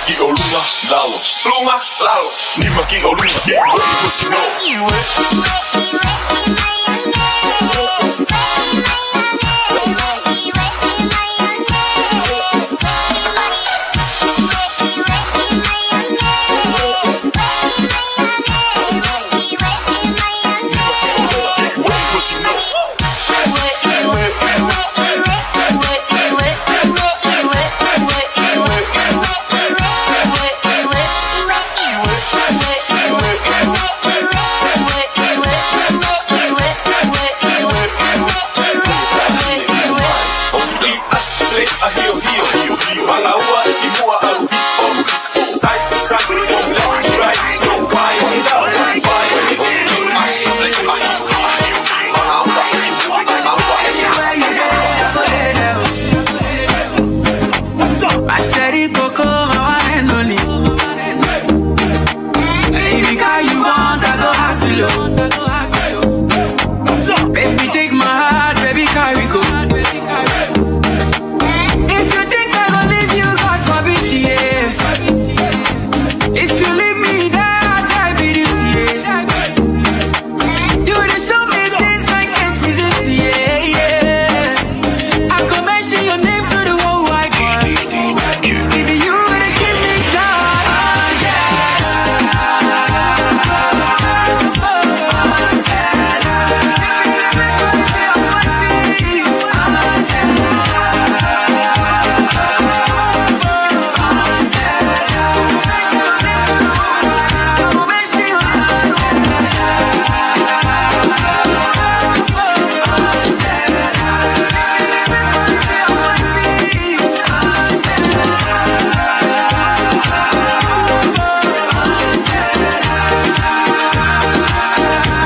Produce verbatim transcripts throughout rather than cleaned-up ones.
Ki ʻolunga, lalo, lunga, lalo. Nima ki ʻolunga, ʻiwe, ʻiwe, sino. Baby, take my heart, baby, carry go. If you think I go leave you, God forbid, yeah. If you leave me, die, I die, be this, yeah. You dey show me things I can't resist, yeah, yeah. I go mention your name to the whole wide world. Baby, you dey give me joy.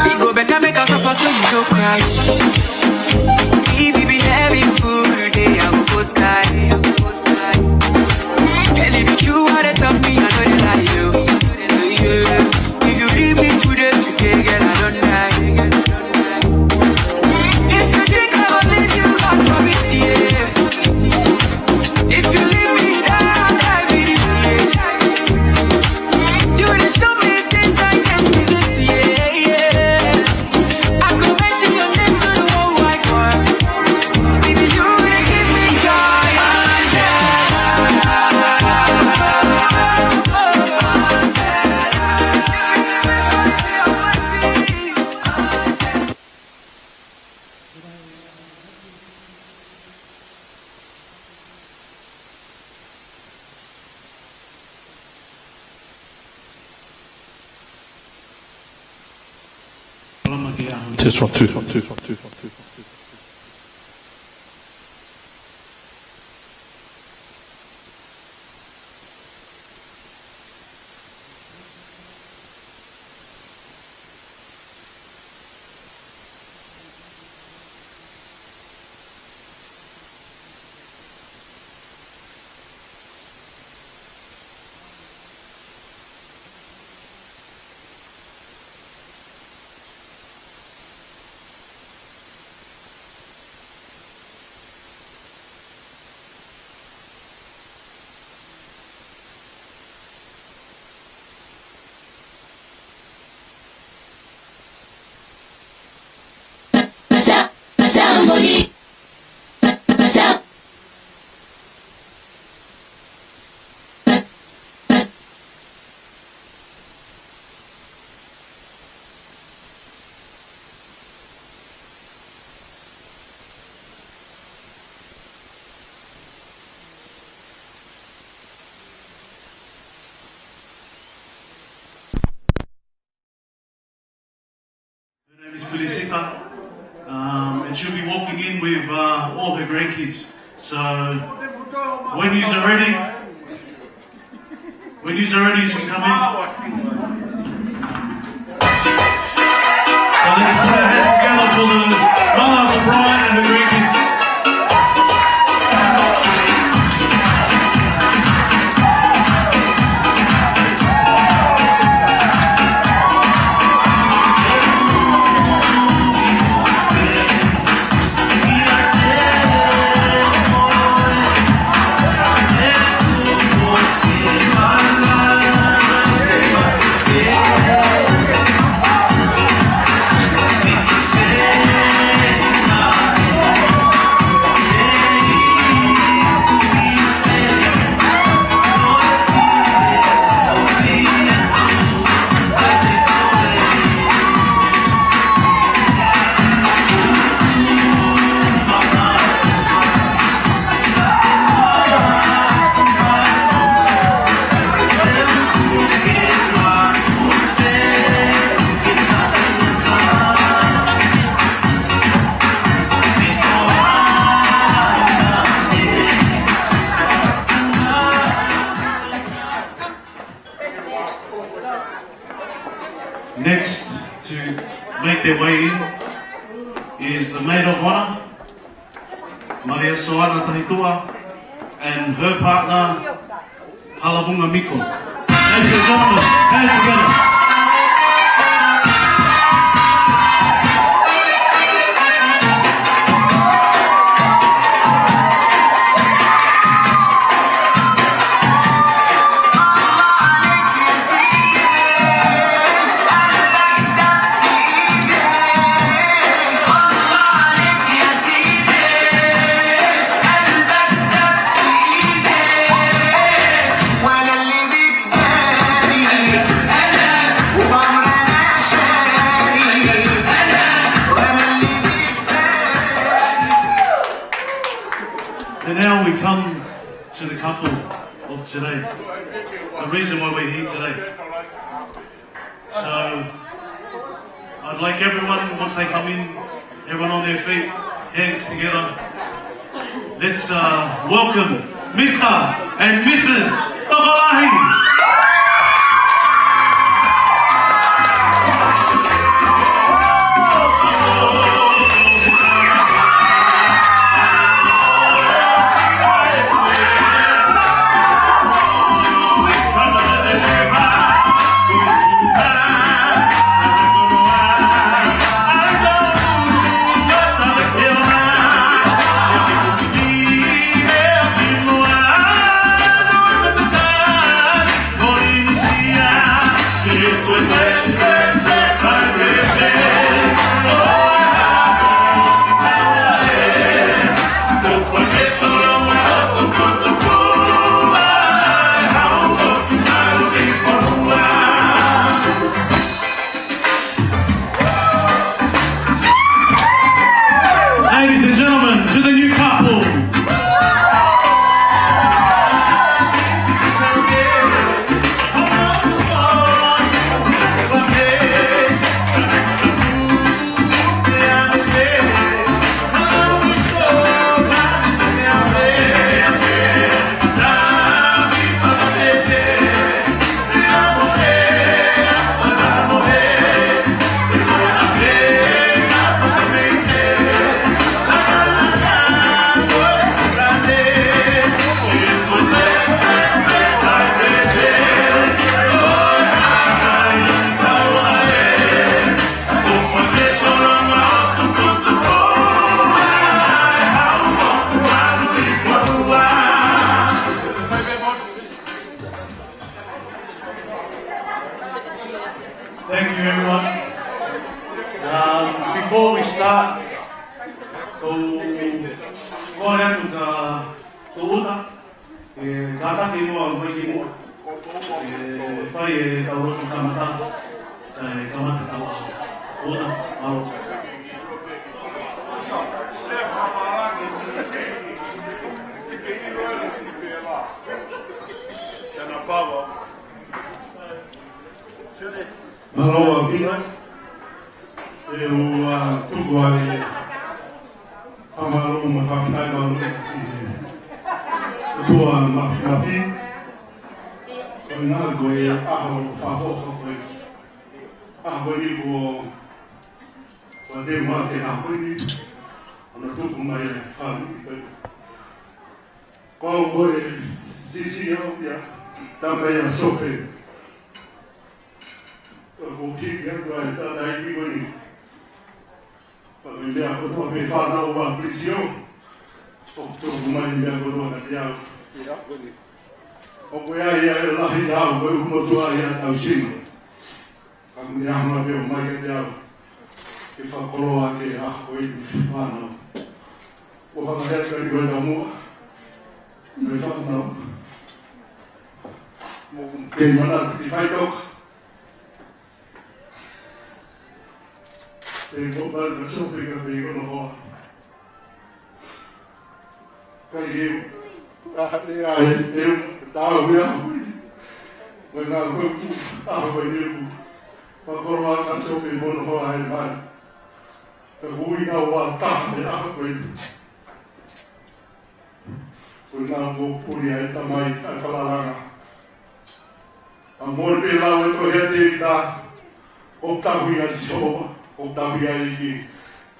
It go better make us suffer so you no cry. If you be having food today, I will go sky. Girl, if you are the top me, I know they lie you. Yeah. If you leave me today, today, girl, I don't die. If you think I will leave you, God forbid, yeah. If you leave me, die, die, be this, yeah. You dey show me things I can't resist, yeah, yeah. I go mention your name to the whole wide world. Baby, you dey give me joy. Test one, two. Her name is Felicita, um, and she'll be walking in with, uh, all her grandkids. So when yous are ready, when yous are ready, you can come in. So let's put our hands together for the mother of the bride and her grandkids. To make their way in is the maid of honour, Maria Soana Tahitua, and her partner, Halavunga Miko. Ladies and gentlemen, hands together. And now we come to the couple of today. The reason why we're here today. So, I'd like everyone, once they come in, everyone on their feet, hands together. Let's, uh, welcome Mister and Missus Tokolahi. Ladies and gentlemen, to the new couple. Thank you, everyone. Um, before we start, ko, ko atu ka ko uta, e, kātaki muʻa mai ki muʻa. E, fai e tau lotu kamata, kae kamata tau aʻu. Ko uta, mālō. Mālō ʻaupito. ʻE ʻoua tuku ai ʻa e mālō mo e fakafetaʻi mālō ki he ʻOtua Māfimafi. Ko e ngaahi ko e ʻaho fakaʻofoʻofa ko e ʻaho ko eni ko, ko e te mate ʻaho ko eni. ʻOna tuku mai e fānau ki te. Ko au ko e sisi au ia, tama ia Sope. Ka ko kiki atu ai tana i ko eni. Ka ko e meʻa kotoa pē fānau ʻa Prisio. ʻOku tuku mai meʻa kotoa kiate au. ʻOku ʻi ai ʻa e lahi ʻa au, ko e ʻuhi motuʻa ia tau sino. Ka mou ʻamanaki pē ʻo mai kiate au. Ke fakakoloa ʻaki ʻa e ʻaho ko eni fānau. Ko fakaheka i ko e ka mua. Mei fānau. Mou kei manatu ki faitoka. Pea ko e pau ka Sope ka pē ko hono hoa. Ka ʻi he, ka ʻi he, ʻe, ʻe, tau ia. Ko e ngaahi ko e ku, ʻaho ko eni ku. Fakakoloa ka Sope mo hono hoa ʻe mai. Ka ko e ʻuhinga ʻo e taha ʻi he ʻaho ko eni. Ko e ʻuhinga ʻoku puli ai tamai ʻa e falalaʻanga. ʻA mole pē lau e tohi ʻa Tēvita. ʻOku tauhi ʻa Sihova, ʻoku tauhi ʻa e ʻEiki,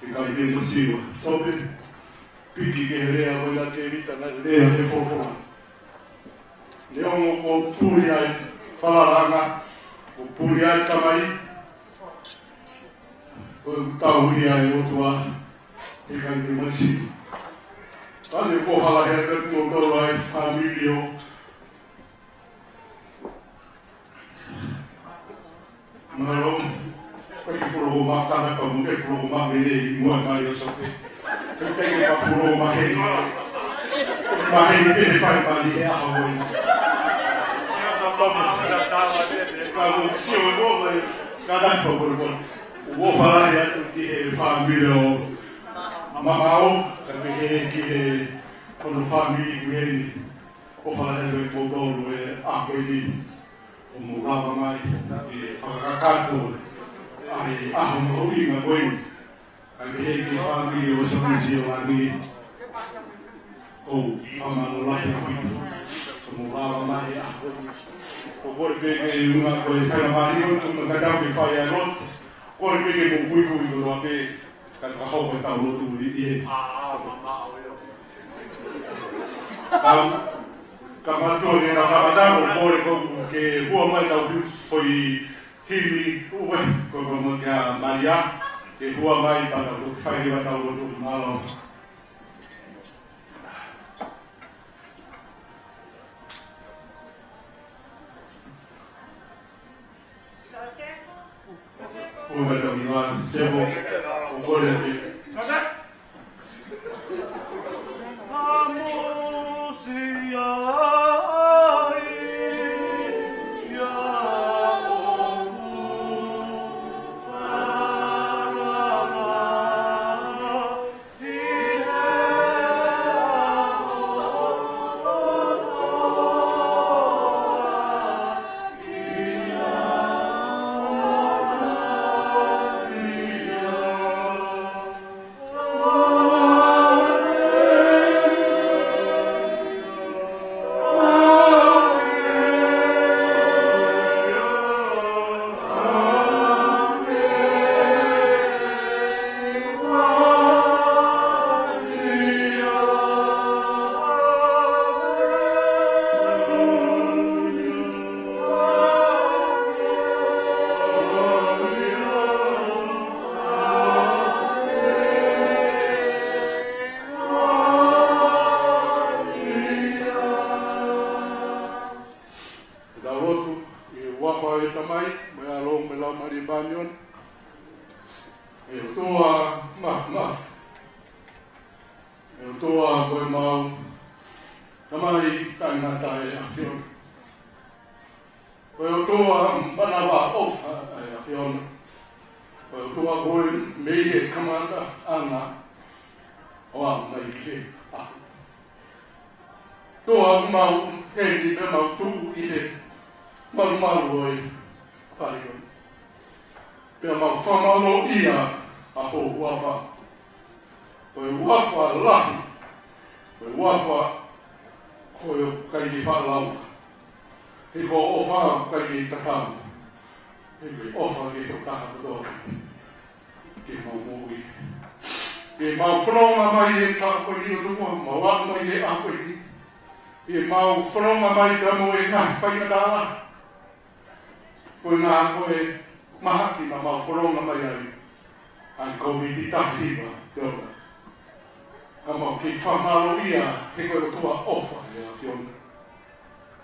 ʻikai ke masiva. Sope, piki ki he lea ʻa Tēvita naʻe lea he folofola. Neongo ʻoku puli ʻa e falalaʻanga, ʻoku puli ʻa e tamai, ʻoku tauhi ʻa e ʻOtua, ʻikai ke masiva. Pea ne ko hala he atu ʻo tau ʻa e fāmili ʻo Mālō, ko e fuoloa maka na ka mute fuoloa maka mele i mua mai ʻo Sope. Ko e teke ka fuoloa maka heni. Maka heni pē fai mali he ʻaho ni. Ka mo sio e mo mai, ka na fa mo mo. ʻOku ou fālahi atu ki he fāmili ʻo Mamao, ka pehē ki he hono fāmili ko eni. ʻOku ou fālahi atu kiate kimoutolu he ʻaho ni. ʻO mou lava mai ʻi he fakakakato ʻa e ʻaho mahuʻinga ko eni. Kae pehē ki he fāmili ʻo Sāmisi ʻo Langi. ʻOku ou fakamālō lahi ʻaupito. ʻO mou lava mai ʻi he ʻaho ni. ʻOku ou kole pē ke ʻunga ko e faingamālie ʻoku mou kau ke fai ʻa e lotu. Kole pē ke mou kuikui kotoa pē. Kae fakahoko ʻetau lotu ʻi he. Ka, ka mātuʻa ke na ka mata ʻo kole ko ke hua mai tau hiu foʻi himi ue ko ko mo kia Malia ke hua mai pea tau fai leva ʻetau lotu. Mālō. Ua mai tau ni la, Sefo, ʻoku kole ke. Tau lotu, ʻi he huafa ʻo e Tamai, mo e ʻAlo, mo e Laumālie Māʻoniʻoni. ʻE ʻOtua māfimafi. ʻE ʻOtua ko e mau Tamai taʻengata ʻa e ʻAfiona. Ko e ʻOtua manavaʻofa ʻa e ʻAfiona. Ko e ʻOtua ko e mei he kamataʻanga ʻo aʻu mai ki he ʻaho. ʻOtua ʻoku mau heni pea mau tuʻu ʻi he malumalu ʻo e fale ko eni. Pea mau fakamālōʻia ʻa ho huafa. Ko e huafa lahi, ko e huafa ko e ʻikai ke faʻalaua. He ko e ʻofa ʻikai ke tatau. He ko e ʻofa ke tau taha kotoa ke mau moʻui. Ke mau fononga mai he taʻu ko eni ʻOtua, mau aʻu mai he ʻaho ko eni. Ke mau fononga mai pea mo e ngaahi faingataʻa. Ko e ngaahi ko e mahaki naʻa mau fononga mai ai, ʻa e Kōviti taha hiva, ʻOtua. Ka mau kei fakamālōʻia he ko e ʻOtua ʻofa ʻa e ʻAfiona.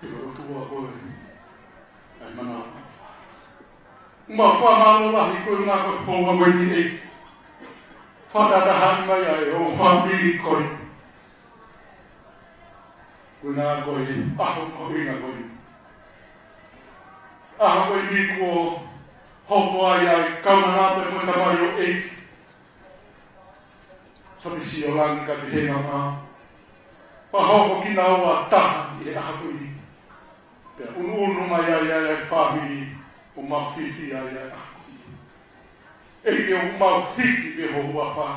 He ko e ʻOtua ko e ʻa e manavaʻofa. Mau fakamālō lahi ko e ngaahi ko e houa ko eni ʻe fakataha mai ai ʻo fāmili ko eni. Ko e ngaahi ko e ʻaho mahuʻinga ko eni. ʻAho ko eni kuo hoko ai ʻa e kaunanga pē mo e tamai ʻo e ʻEiki. Sāmisi ʻo Langi kae pehē ki he ngaahi. Fakahoko kinaua taha ʻi he ʻaho ko eni. Pea ʻunuʻunu mai ai ʻa e fāmili ʻo mau fiefia ai ʻa e ʻaho ko eni. ʻEiki ʻoku mau hiki pē ho huafa,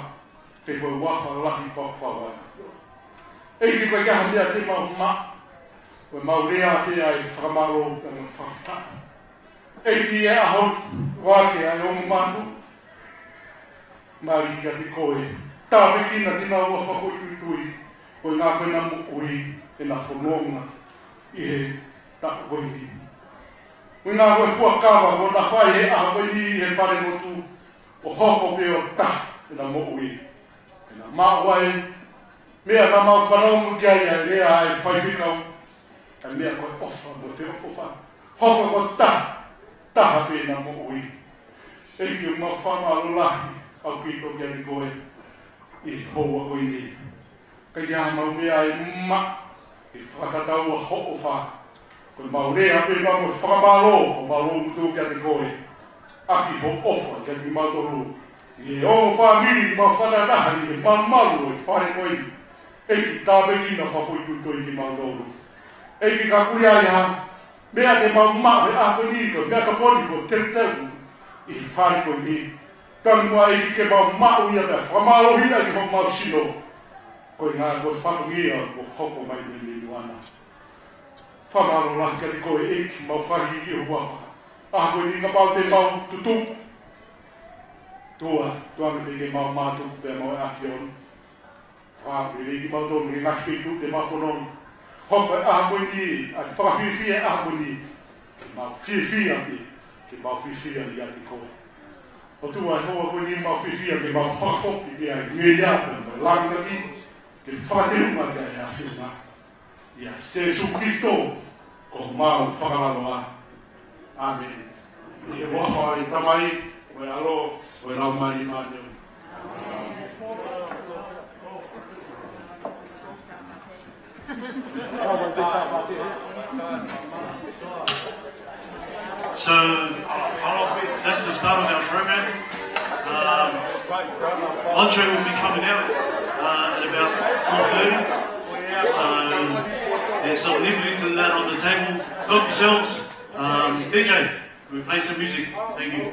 pea ko e huafa lahi fakafaʻahinga. ʻEiki ʻoku ʻikai ha meʻa te mau maʻu, ko e mau lea pē ʻa e fakamālō pea mo e fakafetaʻi. ʻEiki ʻi he ʻaho ni, Ko ake ai ʻo mātu, mālō kiate koe. Tāpuekina kinaua fakafoʻituitui, ko e ngāue ʻena moʻui, ʻena fononga ʻi he taʻu ko eni. Ko e ngāue fuakava, kuo na fai he ʻaho ko eni ʻi he fale motu, ʻo hoko pē ʻo taha ʻena moʻui. ʻEna maʻu ai, meʻa naʻa mau fanongo ki ai ʻa e lea ʻa e faifekau, ʻa e meʻa ko e ʻofa mo e feʻofoʻofani. Hoko ko e taha, taha pē ʻena moʻui. ʻEiki, ʻoku mau fakamālō lahi ʻaupito kiate koe ʻi he houa ko eni. Ka ʻi ai haʻamau meʻa ʻe maʻu, ke fakatatau ai hoʻo ʻofa. Ko ʻemau lea pē ʻemau fakamālō, ʻo mau lotu kiate koe. ʻAki hoʻo ʻofa kiate kimautolu. ʻI he ongo fāmili, mau fakataha ʻi he malumalu ʻo e fale ko eni. ʻEiki, tāpuekina fakafoʻituitui kimautolu. ʻEiki, ka ʻoku ʻi ai ha meʻa te mau maʻu he ʻaho ni, ko e meʻatokoni kuo teuteu ʻi he fale ko eni. Tangi muʻa ʻEiki ke mau maʻu ia pea fakamālohiʻi ʻaki homau sino. Ko e ngāue ko e fatongia kuo hoko mai mei Nuana. Fakamālō lahi kiate koe ʻEiki, mau fakahīkihiki ho huafa. ʻAho ko eni kapau te mau tutupu, ʻOtua, tuku ange pē ke mau mātuku pea mo e ʻAfiona. Fakamolemole kimautolu he ngaahi feituʻu te mau fononga. Hoko e ʻaho ko eni, ʻa e fakafiefia ʻaho ko eni. Ke mau fiefia pē, ke mau fiefia ʻiate koe. ʻOtua, he houa ko eni mau fiefia ke mau fakafoki pē ʻa e ngeia pea mo e lāngilangi, ke fakateunga pē ʻa e ʻAfiona. ʻIa Sīsū Kalaisi, ko homau Fakalaloa. ʻĀmeni. ʻI he huafa ʻo e Tamai, ʻo e ʻAlo, ʻo e Laumālie Māʻoniʻoni. So, that's the start of our program. Um, entree will be coming out, uh, at about four thirty. So, there's some nibblies and that on the table. Help yourselves. Um, D J, we play some music. Thank you.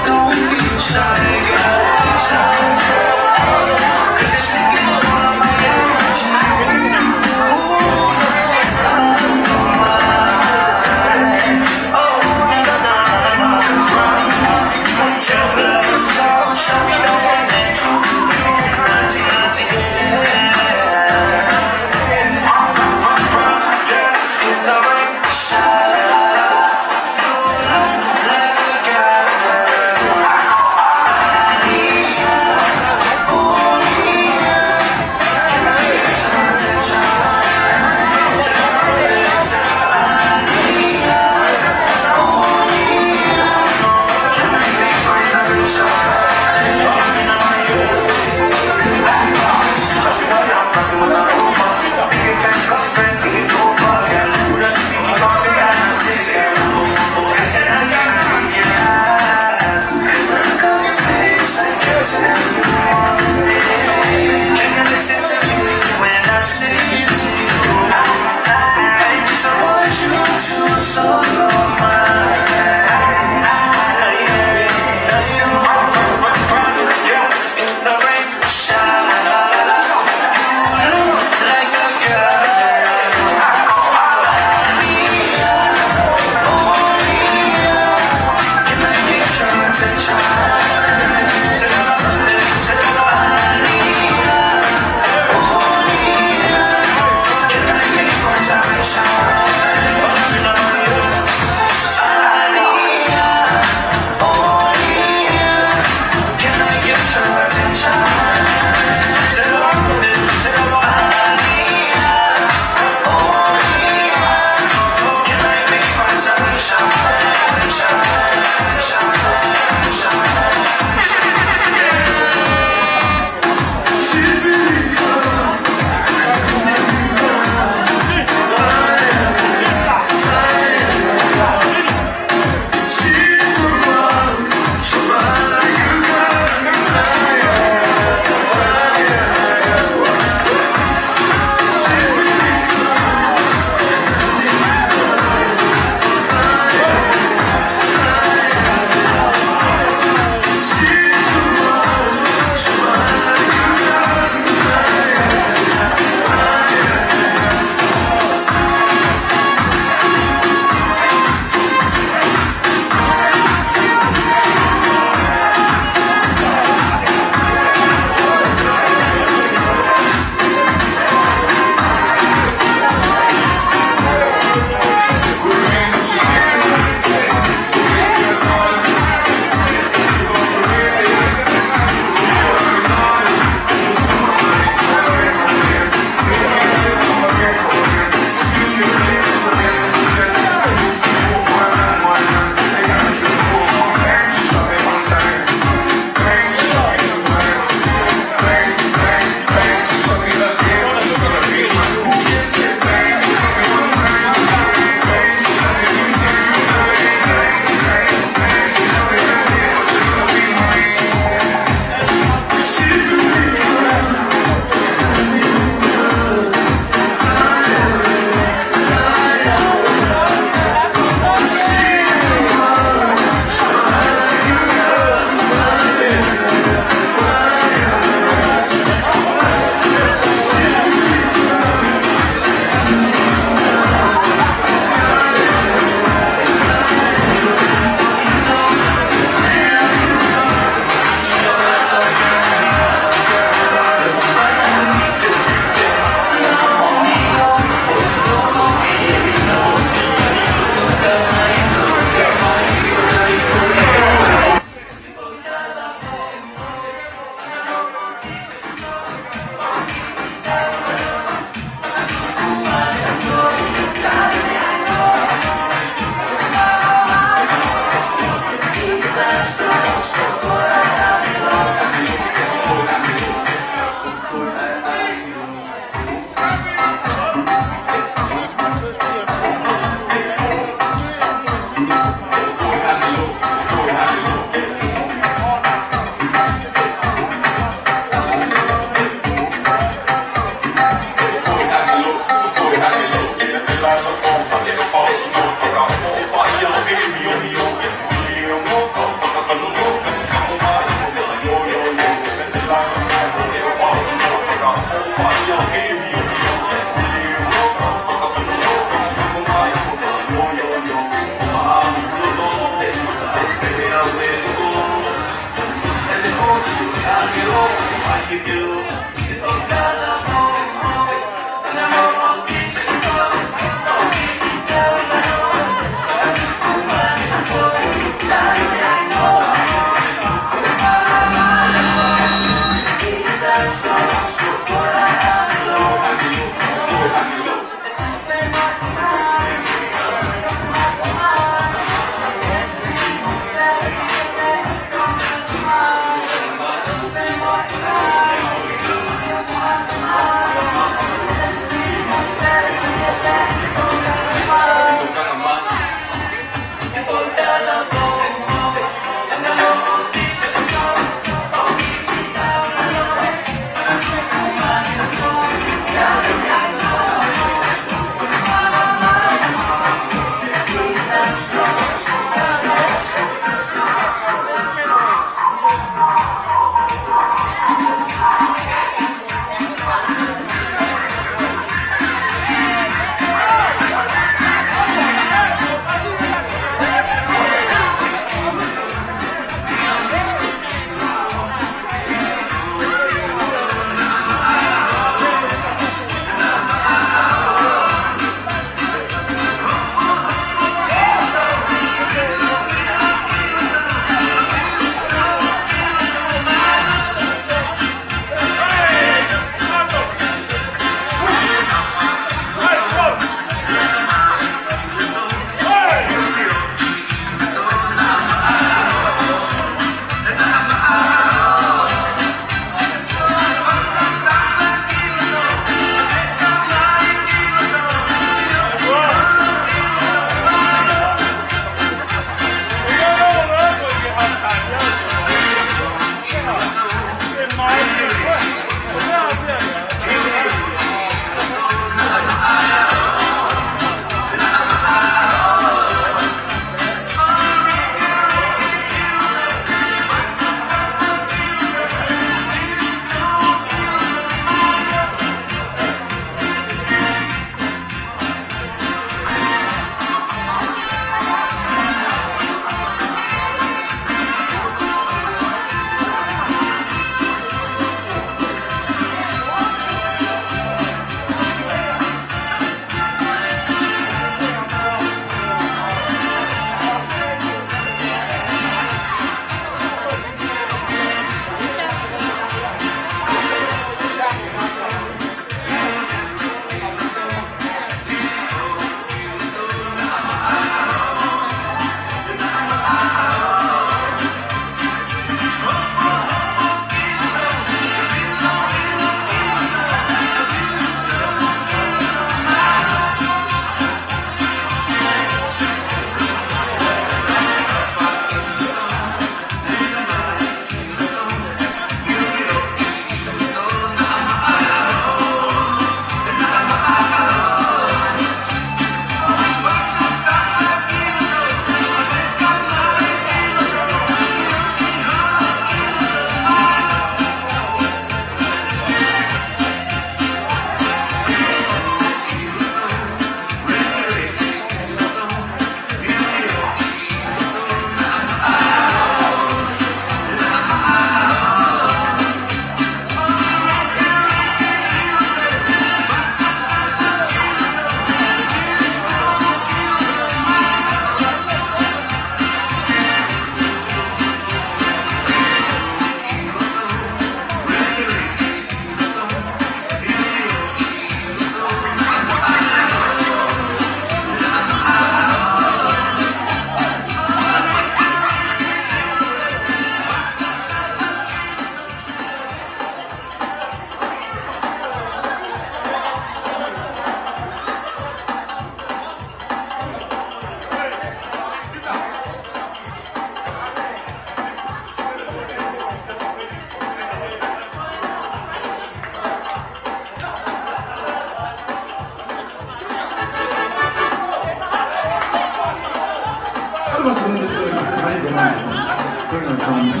Bring her from me.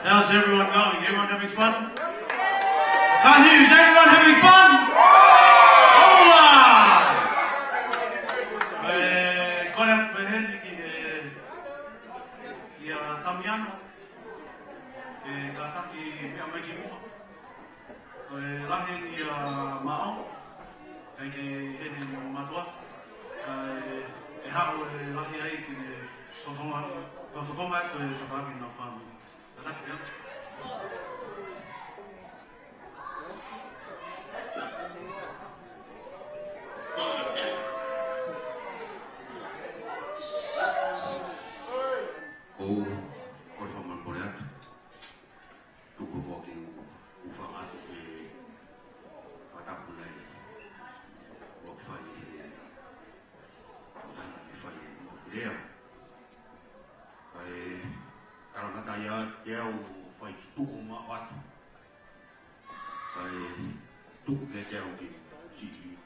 How's everyone going? Everyone having fun? Can't hear you. Is everyone having fun? Hola! Eh, kole atu pē heni ki he, kia Tamiano, ke kātaki meʻa mai ki muʻa. Ko e lahi eni ʻa Maʻo, kae kei heni mo mātuʻa. Kae, ʻe haʻu e lahi ai ke ne fofonga, fofonga ko e tafaʻaki na fāmili. Kātaki pē atu. Ko, ko e fakamolemole atu. Tuku ko ke u, u fanga atu ke fakatapu nei. Lo ke fai he, o tana ke fai he mo lea. Kae, tala mata ia te au fai ki tuku ma atu. Kae, tuku ke te au ki, si,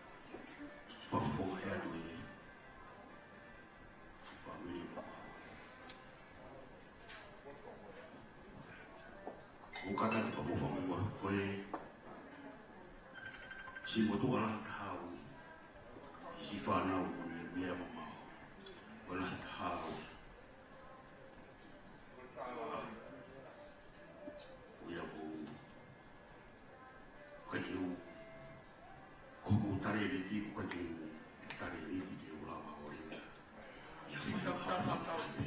fafofonga e atu e. Fāmili. ʻO kātaki pē mo fāmili, ko e siʻi motuʻa lahi taha au, siʻi fānau mo e meʻa mamaʻo. Ko e lahi taha au. ʻO ia ko ʻikai ke u, ko hoku talēniti ʻoku ʻikai ke u talēniti ke u lava ʻo lea. ʻIa fai ha fakamatala pē.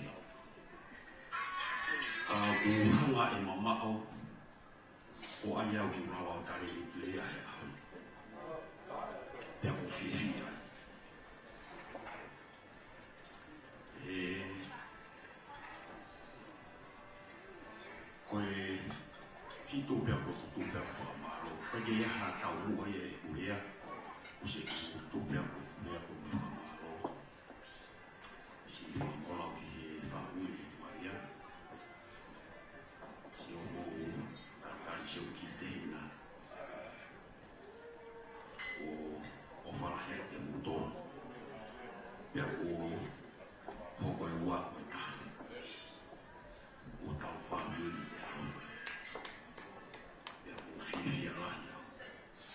Ka ʻoku hanga ʻe mamaʻo ʻo ʻai au ke u lava ʻo talēniti lea he ʻaho ni. Pea ʻoku ou fiefia ai. ʻE, ko e fitu pea ko e tuʻu pea ko e fakamālō. ʻIkai ke ʻi ai ha taumuʻa ia ʻeku lea, ʻosi ʻeku tuʻu pea ko e tuʻu pea ko e fakamālō. Siʻi fakamolemole ki he fāmili Malia. Siʻomo, talitali siʻoku kiʻi tehina. ʻO, ʻofa lahi atu kiate kimoutolu. Pea ʻoku hoko e ua ko e taha ʻo hotau fāmili he ʻaho ni. Pea ʻoku ou fiefia lahi au.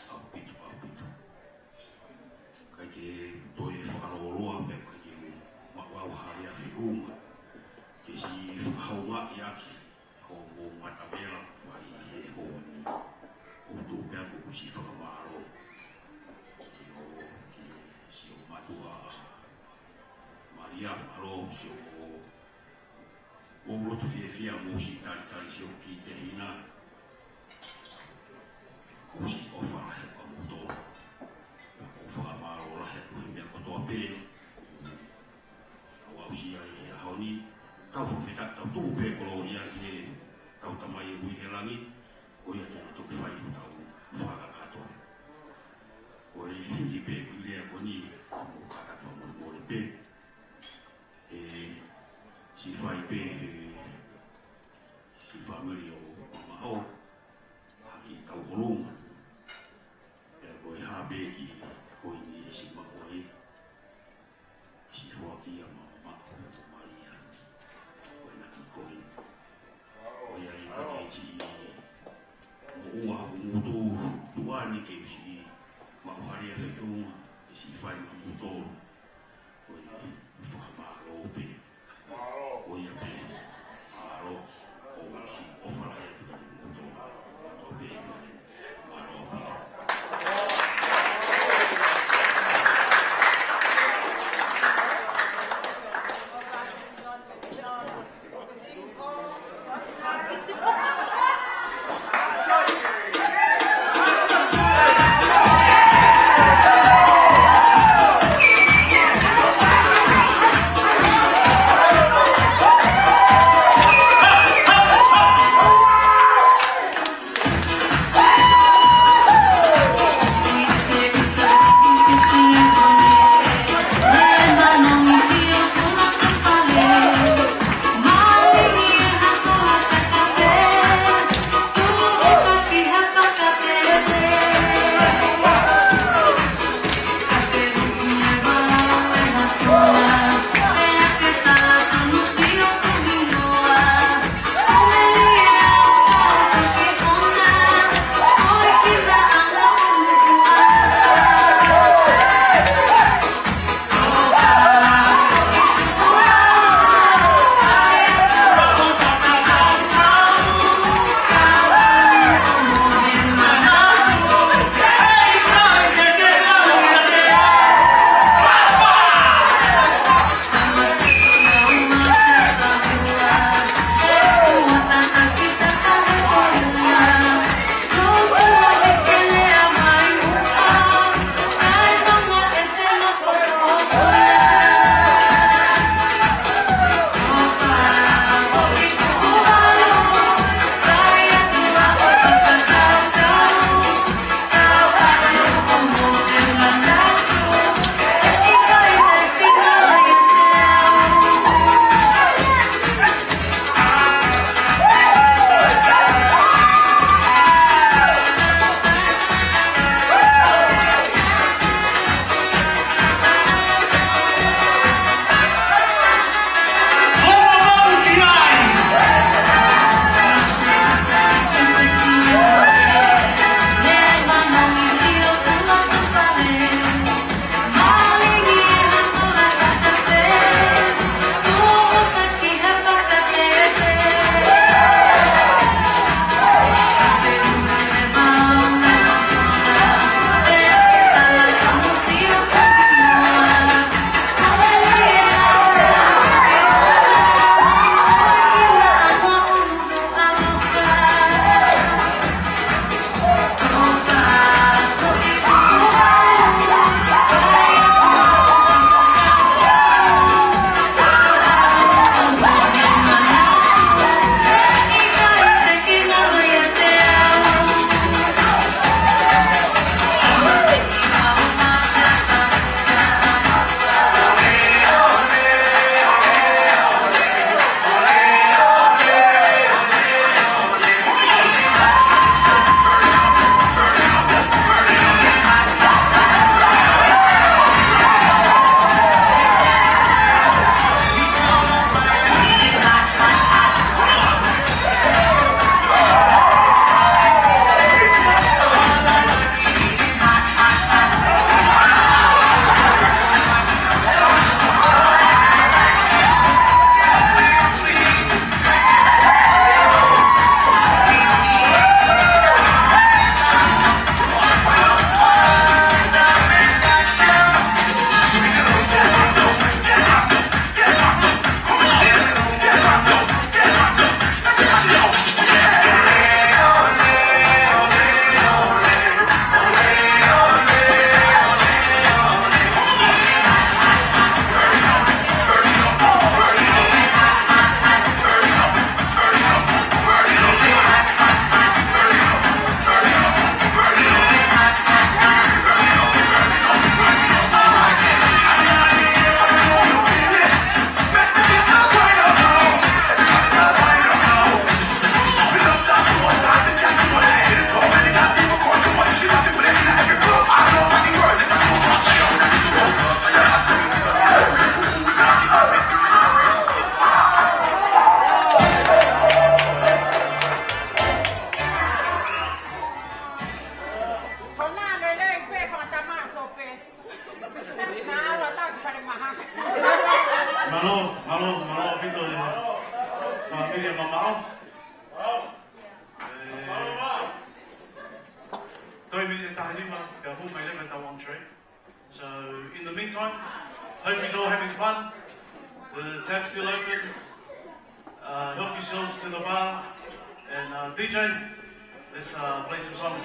ʻAupito, ʻaupito. ʻIkai ke toe fakalōloa pea ʻikai ke u maʻu au ha lea feʻunga. Ke siʻi fakahoungaʻi ʻaki hoʻomou matavela ʻoku fai he ʻaho ni. ʻOku ou tuʻu pea mo ʻeku siʻi fakamālō. Ki ho, ki siʻo mātuʻa Malia, mālō siʻo, ʻoku ou loto fiefia mo siʻi talitali siʻoku kiʻi tehina. Ko siʻi ʻofa lahi ʻa kimoutolu. ʻOku ou fakamālō lahi atu he meʻa kotoa pē. Tau aʻusia ʻi he ʻaho ni, tau fakafetaʻi, tau tuku pē kolōlia ki heʻetau Tamai ʻoku ʻi he langi, ko ia te ne toki fai hotau fakakakato. Ko e hili pē ʻeku lea ko eni, mo kātaki fakamolemole pē. ʻE, siʻi fai Pehē siʻi fāmili ʻo Mamaʻo, ha kiʻi tauʻolunga. Pea ko e hā pē kiʻi koini ʻe siʻi Maʻo ai, siʻi foaki ia Mamaʻo, Malia, ko ʻena kiʻi koini. ʻOku ʻi ai pē kiʻi moʻua ʻoku ngutu tuʻa ni ke u siʻi maʻu hale ʻa feʻunga, ke siʻi fai maʻu tolu. Ko e fakamālō pē. Ko ia pē. Mālō. ʻOsi ʻofa lahi atu kiate kimoutolu. Mālō pē. Mālō pē. Miriam Mamao. ʻE, toe miniti ʻe taha nima, pea hū mai leva ʻetau entree. So, in the meantime, hope you're all having fun. The tab's still open. Uh, help yourselves to the bar. And, uh, D J, let's, uh, play some songs.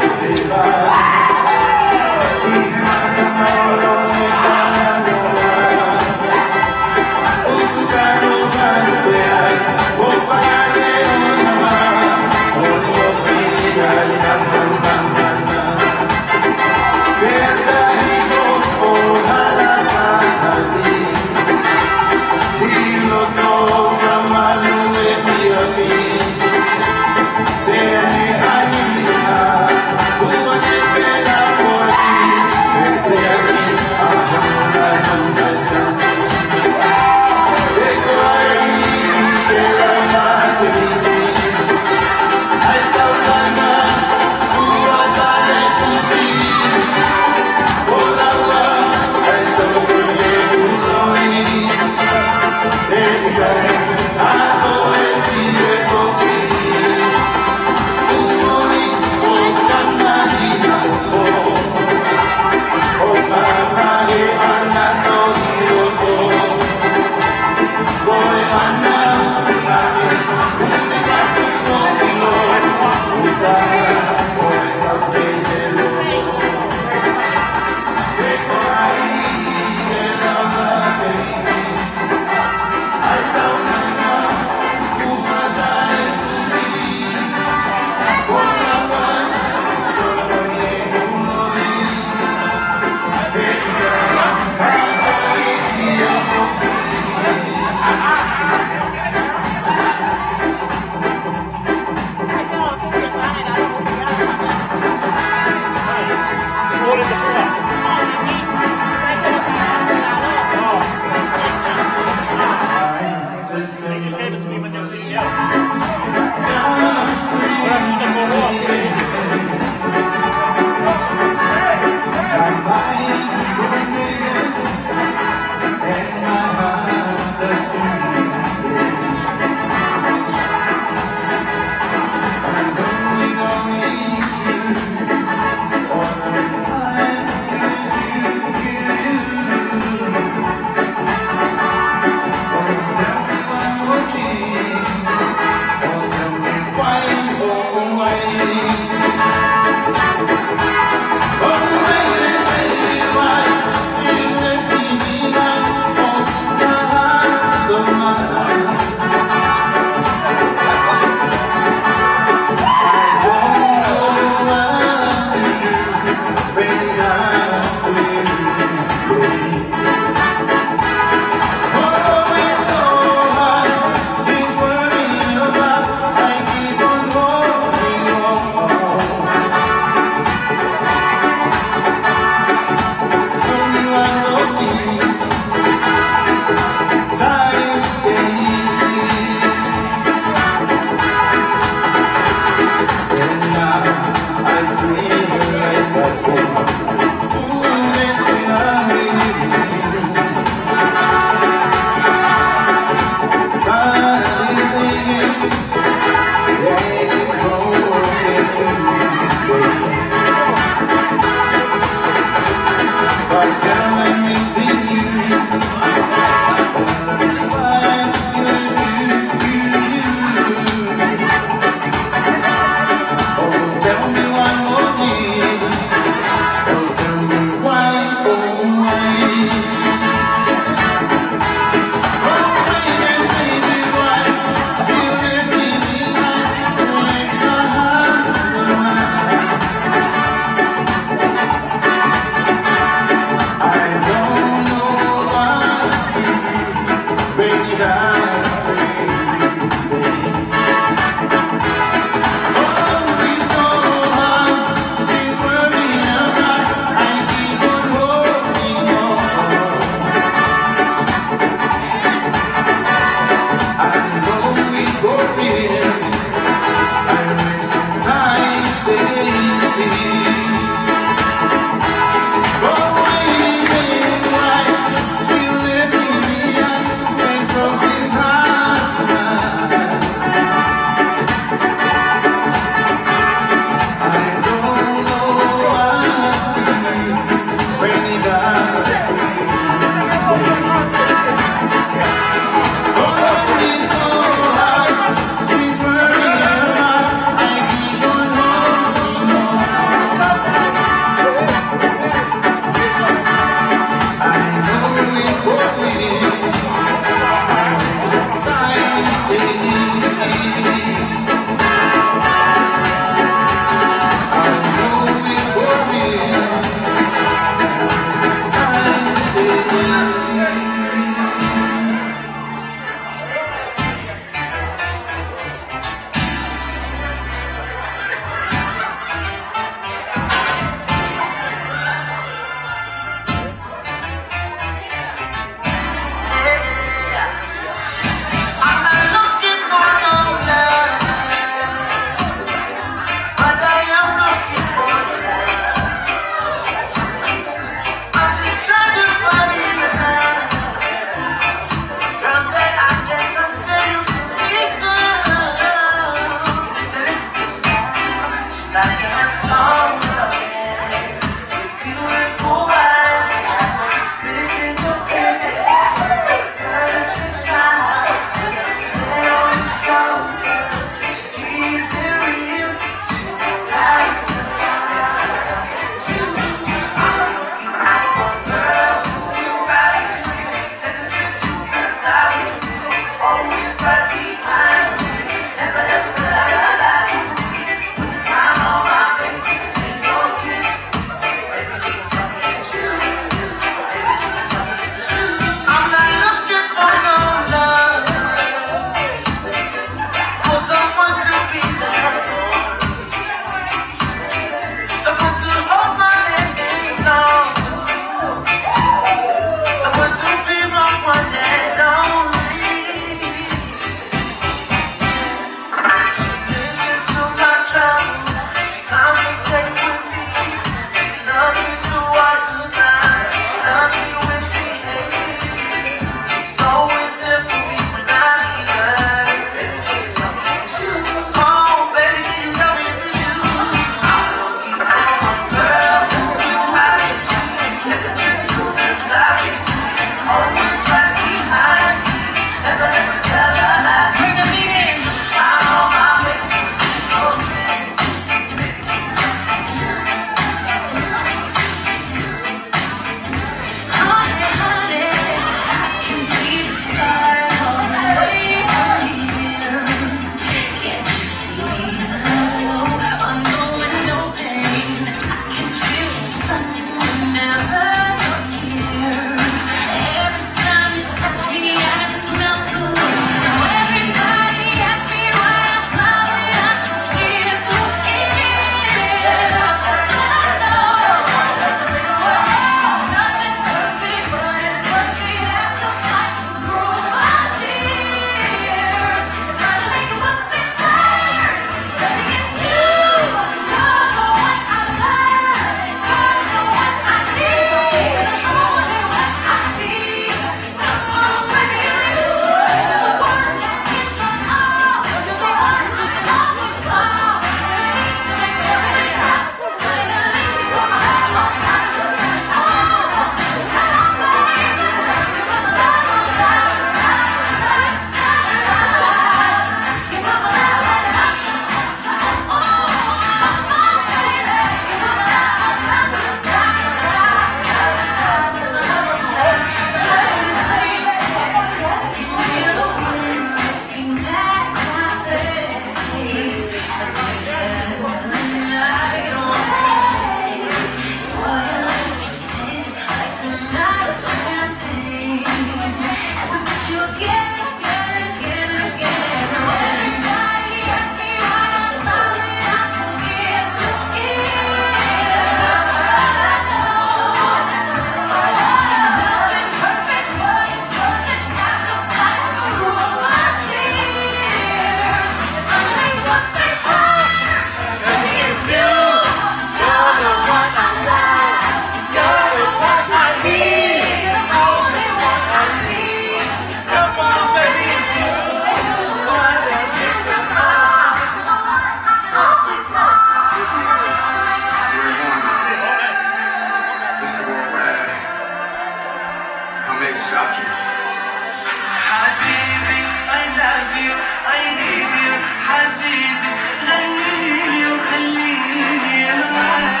حبيبي، I love you, I need you. حبيبي، غني لي وخليني معاك.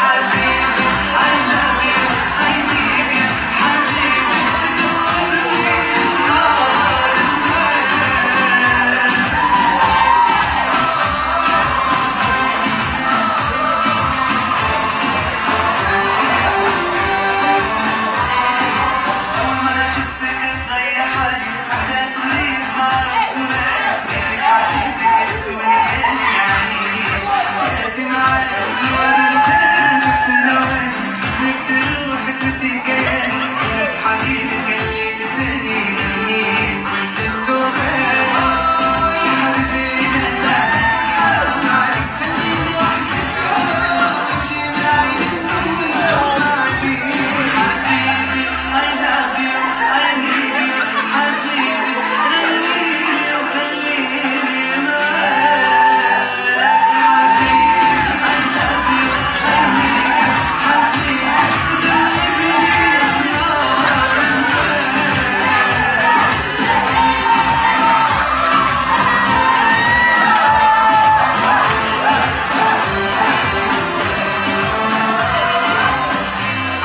حبيبي، I love you, I need you. حبيبي، تدوبني النار معاك. أول مرة شفتك اتغير حالي، إحساس غريب ما عرفته منك. لقيتك حبيبتك الدنيا اللي نعيش. حياتي معاك لو بنساك بسنوات. نقدر نروح حسبتي كياني. كنت حبيبي خليت تنساني، غني كل اللغات. يا حبيبي، لا، لا، حرام عليك.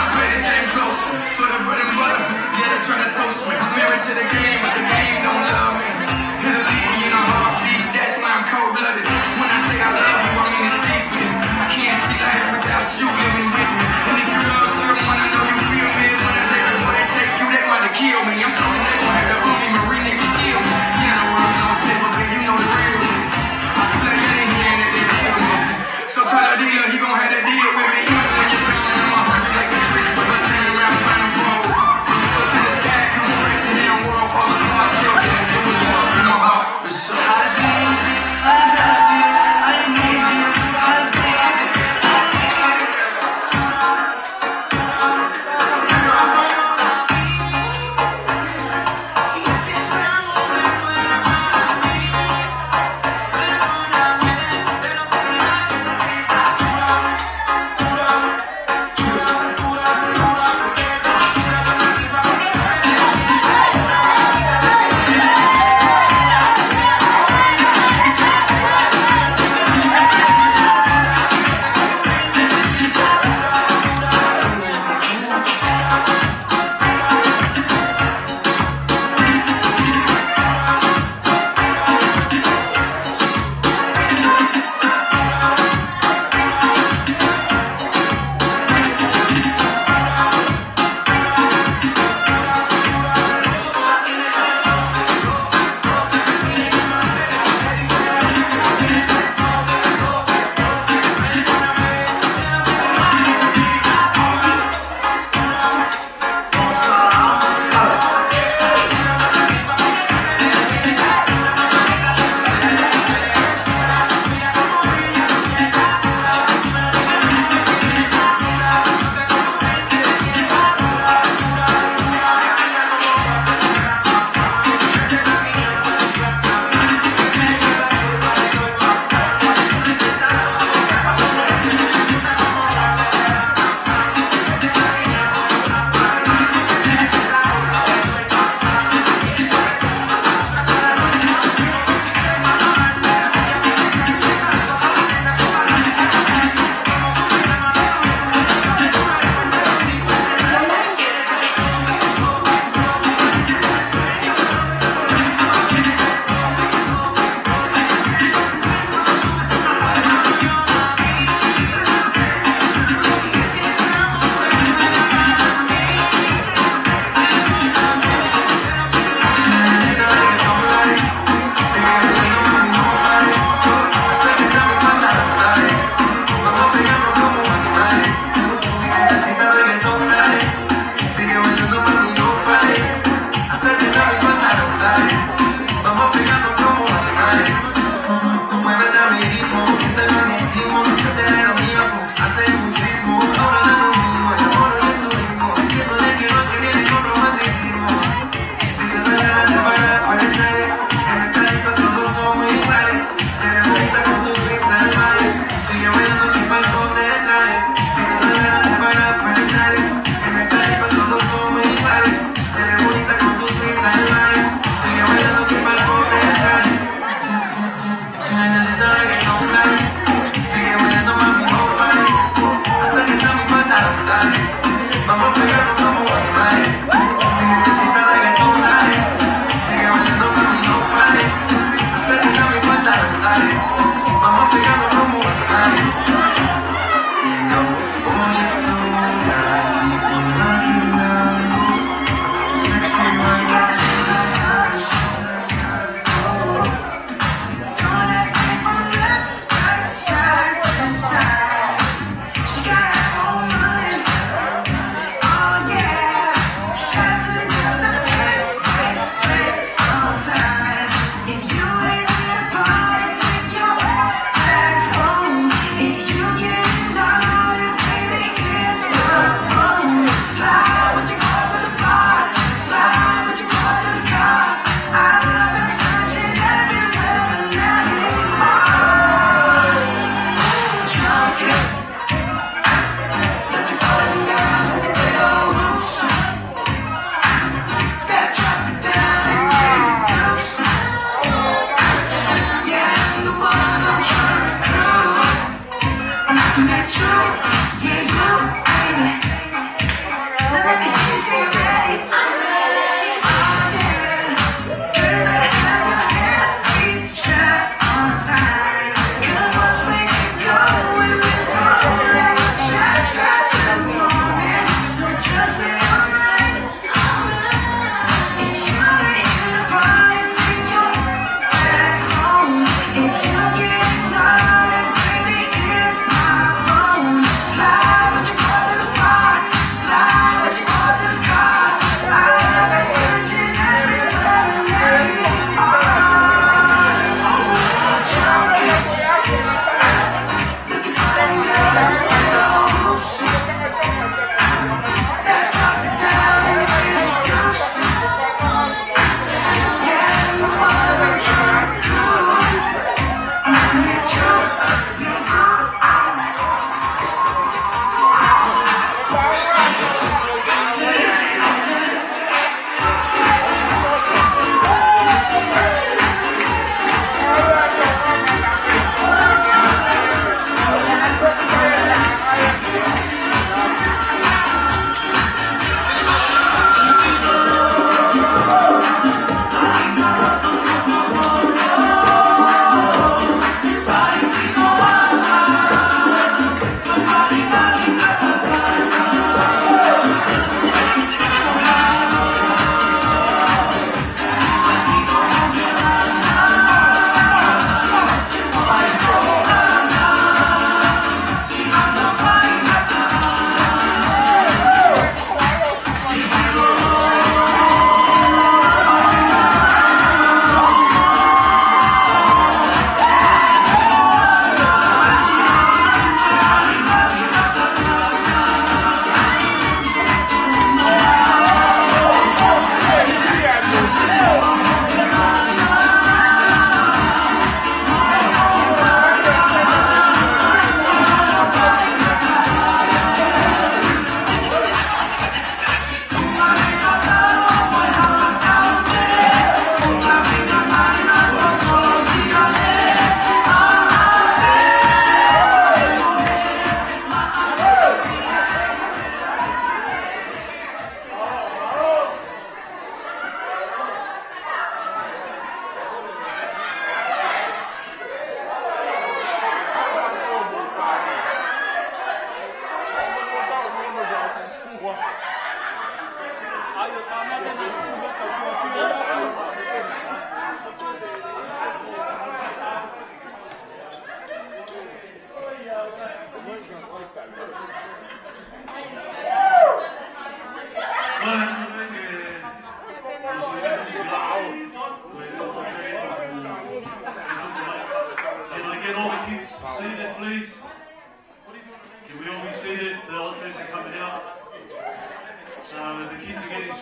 I play this game closer for the bread and butter. Yeah, they try to toast me. I'm married to the game, but the game don't love me. It'll leave me in a heartbeat. That's why I'm cold-blooded. When I say I love you, I mean it deeply. I can't see life without you living with me. And if you love someone, I know you feel me. When I say before they take you, they might have killed me. I'm talking they gon' have to own me, Marine Navy SEAL me. Yeah, the world knows paper, but you know the real me. I play it in here and they deal with me. So tell the dealer he gon' have to deal with me. Even when you're down, I'ma hold you like a Chris Webber. Turn around, find a foe. So till the sky comes crashing down, world falls apart.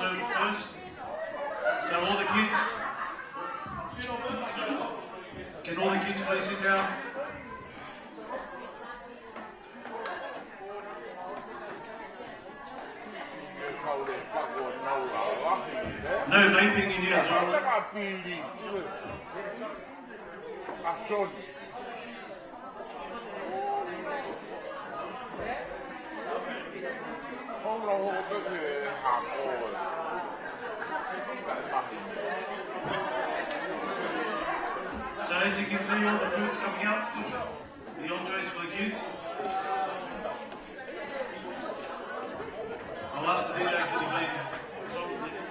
First. So all the kids, can all the kids please sit down? No vaping in here, John. So as you can see, all the food's coming out. The entrees for the kids. I'll ask the D J, can you play the song, please?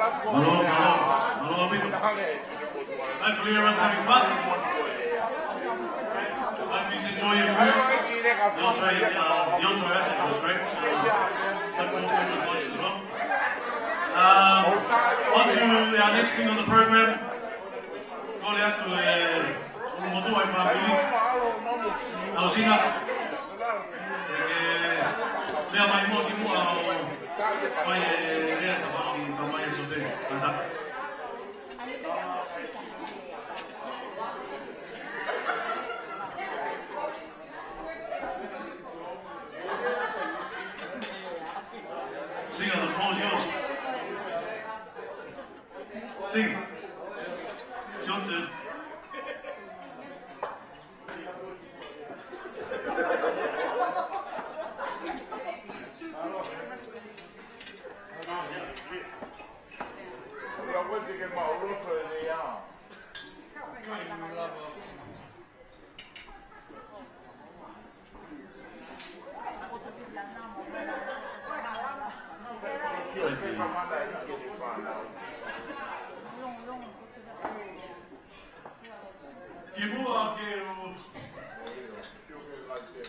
Mālō, mālō, mālō, amigo. Hopefully everyone's having fun. Hope you enjoy your food. The entree, uh, the entree, I think, was great. So, hope your food was nice as well. Um, on to our next thing on the program. Kole atu e ʻulumotuʻa e fāmili. Tausinga. E, meʻa mai muʻa ki muʻa ʻo fai e lea ka fai ka mai e sope. Kātaki. Singer, the floor is yours. Sing. It's your turn. Kimuʻa ke u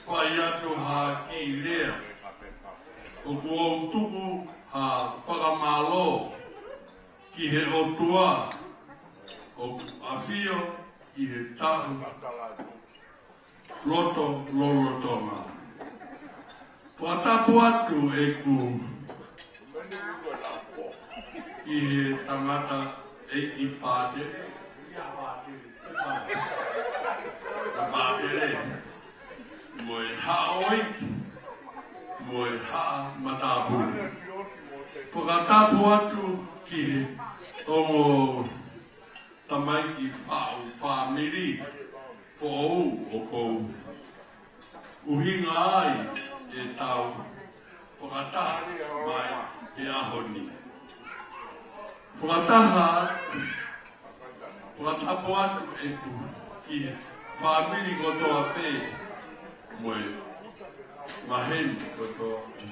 fai atu ha kiʻi lea, ʻoku ou tuku ha fakamālō ki he ʻOtua ʻoku ʻafio ʻi he taʻu loto lolotonga. Fakatapu atu ʻeku ʻi he tangataʻeiki pātele, ia pātele, ia pātele, mo e haʻa ʻeiki, mo e haʻa matāpule. Fakatapu atu ki he ongo tamaiki faʻu fāmili foʻou ʻoku ou ʻuhinga ai ʻetau fakataha mai he ʻaho ni. Fakataha, fakatapu atu ʻeku ki he fāmili kotoa pē mo e maheni kotoa pē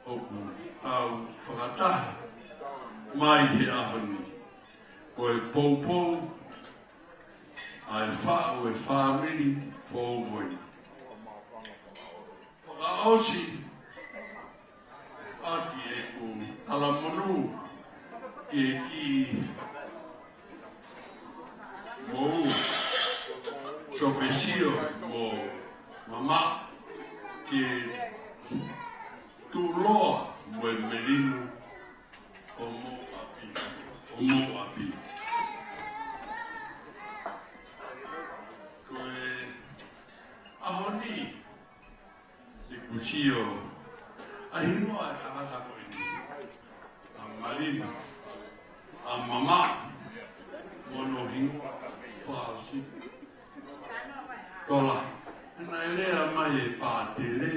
ʻoku tau fakataha mai he ʻaho ni. Ko e poupou ʻa e faʻu e fāmili foʻou ko eni. Fakaʻosi ʻaki ʻeku talamonū ki he kiʻi moʻui, sope sio mo mamaʻo ke tuʻuloa mo e melino ʻo mou ʻapi, ʻo mou ʻapi. Ko e ʻaho ni, ʻeku sio ʻa e hingoa ʻa e tangata ko eni, ʻa Malina, ʻa Mama, mo hono hingoa fakaʻosi. Tola, naʻe lea mai e pātele,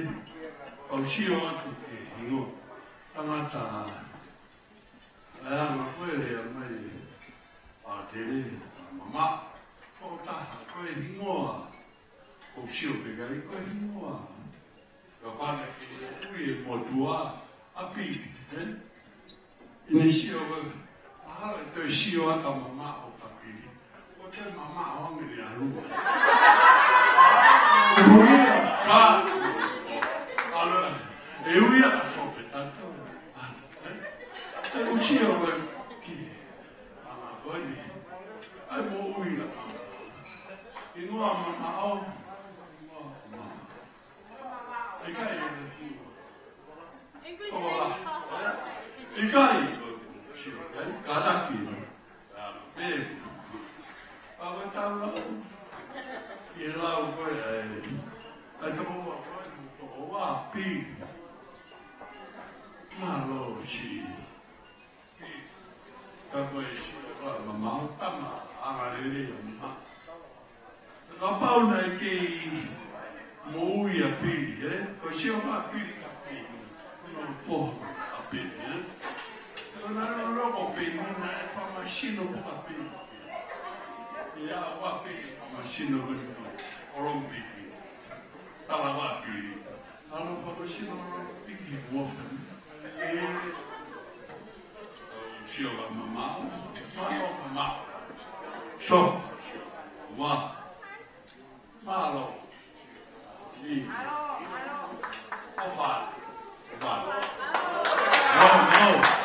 kau sio atu ki he hingoa. Tangata ʻa e anga ko e lea mai e pātele, ʻa Mama, ko e taha, ko e hingoa. Ko e sio pē kai, ko e hingoa. Ka pana ke ui e motuʻa ʻa Pili, ē? ʻI heʻene sio ko e, mahalo ʻe toe sio atu ʻa Mama ʻo ka Pili. Ko e toe mamaʻo ange ʻene ʻalu. Ui ia ka, ʻalu, ʻe ui ia ka sope tato. ʻE ʻusia ko e ki he anga ko eni. ʻAi mo ui ia ka. Hingoa mamaʻo. ʻIkai ʻe te tua. English. Tola. ʻIkai. Sio, ʻikai. Kātaki. ʻA, pē. ʻA, ko e tau lau. ʻI he lau ko ē, ʻai. ʻAi toko ua ko ē, toko ua, Pili. Mālō, si. Ka ko e sio ʻa Mama, tama, anga lelei ʻa Mama. Kapau naʻe kei moʻui ʻa Pili, ē? Ko e sio ʻa Pili ka Pili. Ko hono foha ʻa Pili, ē? Ko naʻe loko Pili naʻe fakamasino pē ʻa Pili. ʻIo, ʻa Pili fakamasino ko ē ʻo Olompiki. Tala ʻa Pili. ʻAlu fakamasino ʻo Olompiki ʻi Wharton. ʻE, Sio ka mamao, mālō ka mao. So, wa, mālō. Ni. ʻOfa. ʻOfa. No, no.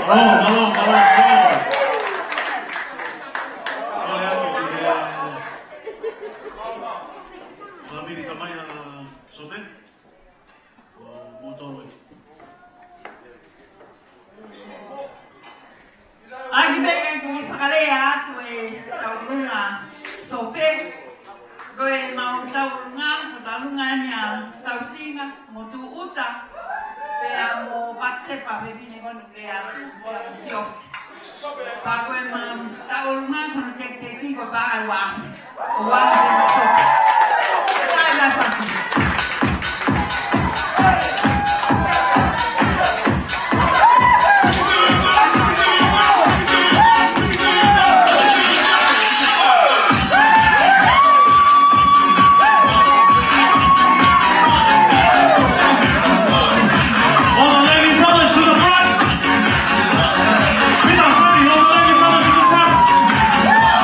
Mālō, mālō, mālō, mālō. Mālō atu ki he fāmili tamai ʻa Sope. ʻO moutolu ē. ʻAi pē ke u fakale- Pea mo Pasepa, fefine ko eni ʻoku lea, pea mo Siosi. Pea ko e ma, ta olunga ko hono tekiteki ko Pāua. ʻO ua mo e mato. Ka e la fatu. All the Levy brothers to the front. Peter Sonny, all the Levy brothers to the front.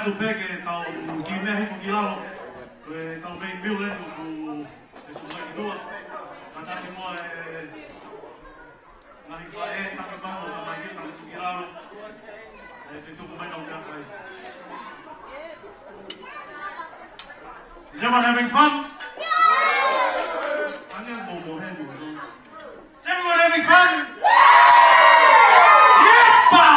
Pea ke tau kiʻi meʻa hifo ki lalo, ʻe tau mei miu le nuku e sumai ki tua. Kātaki mo e ngaahi faʻē, taki pamo, ka mai ki tau ki lalo. ʻE fetuku mai nau kia kai. Is everyone having fun? Ange mo mo he mo. Is everyone having fun? Yepa!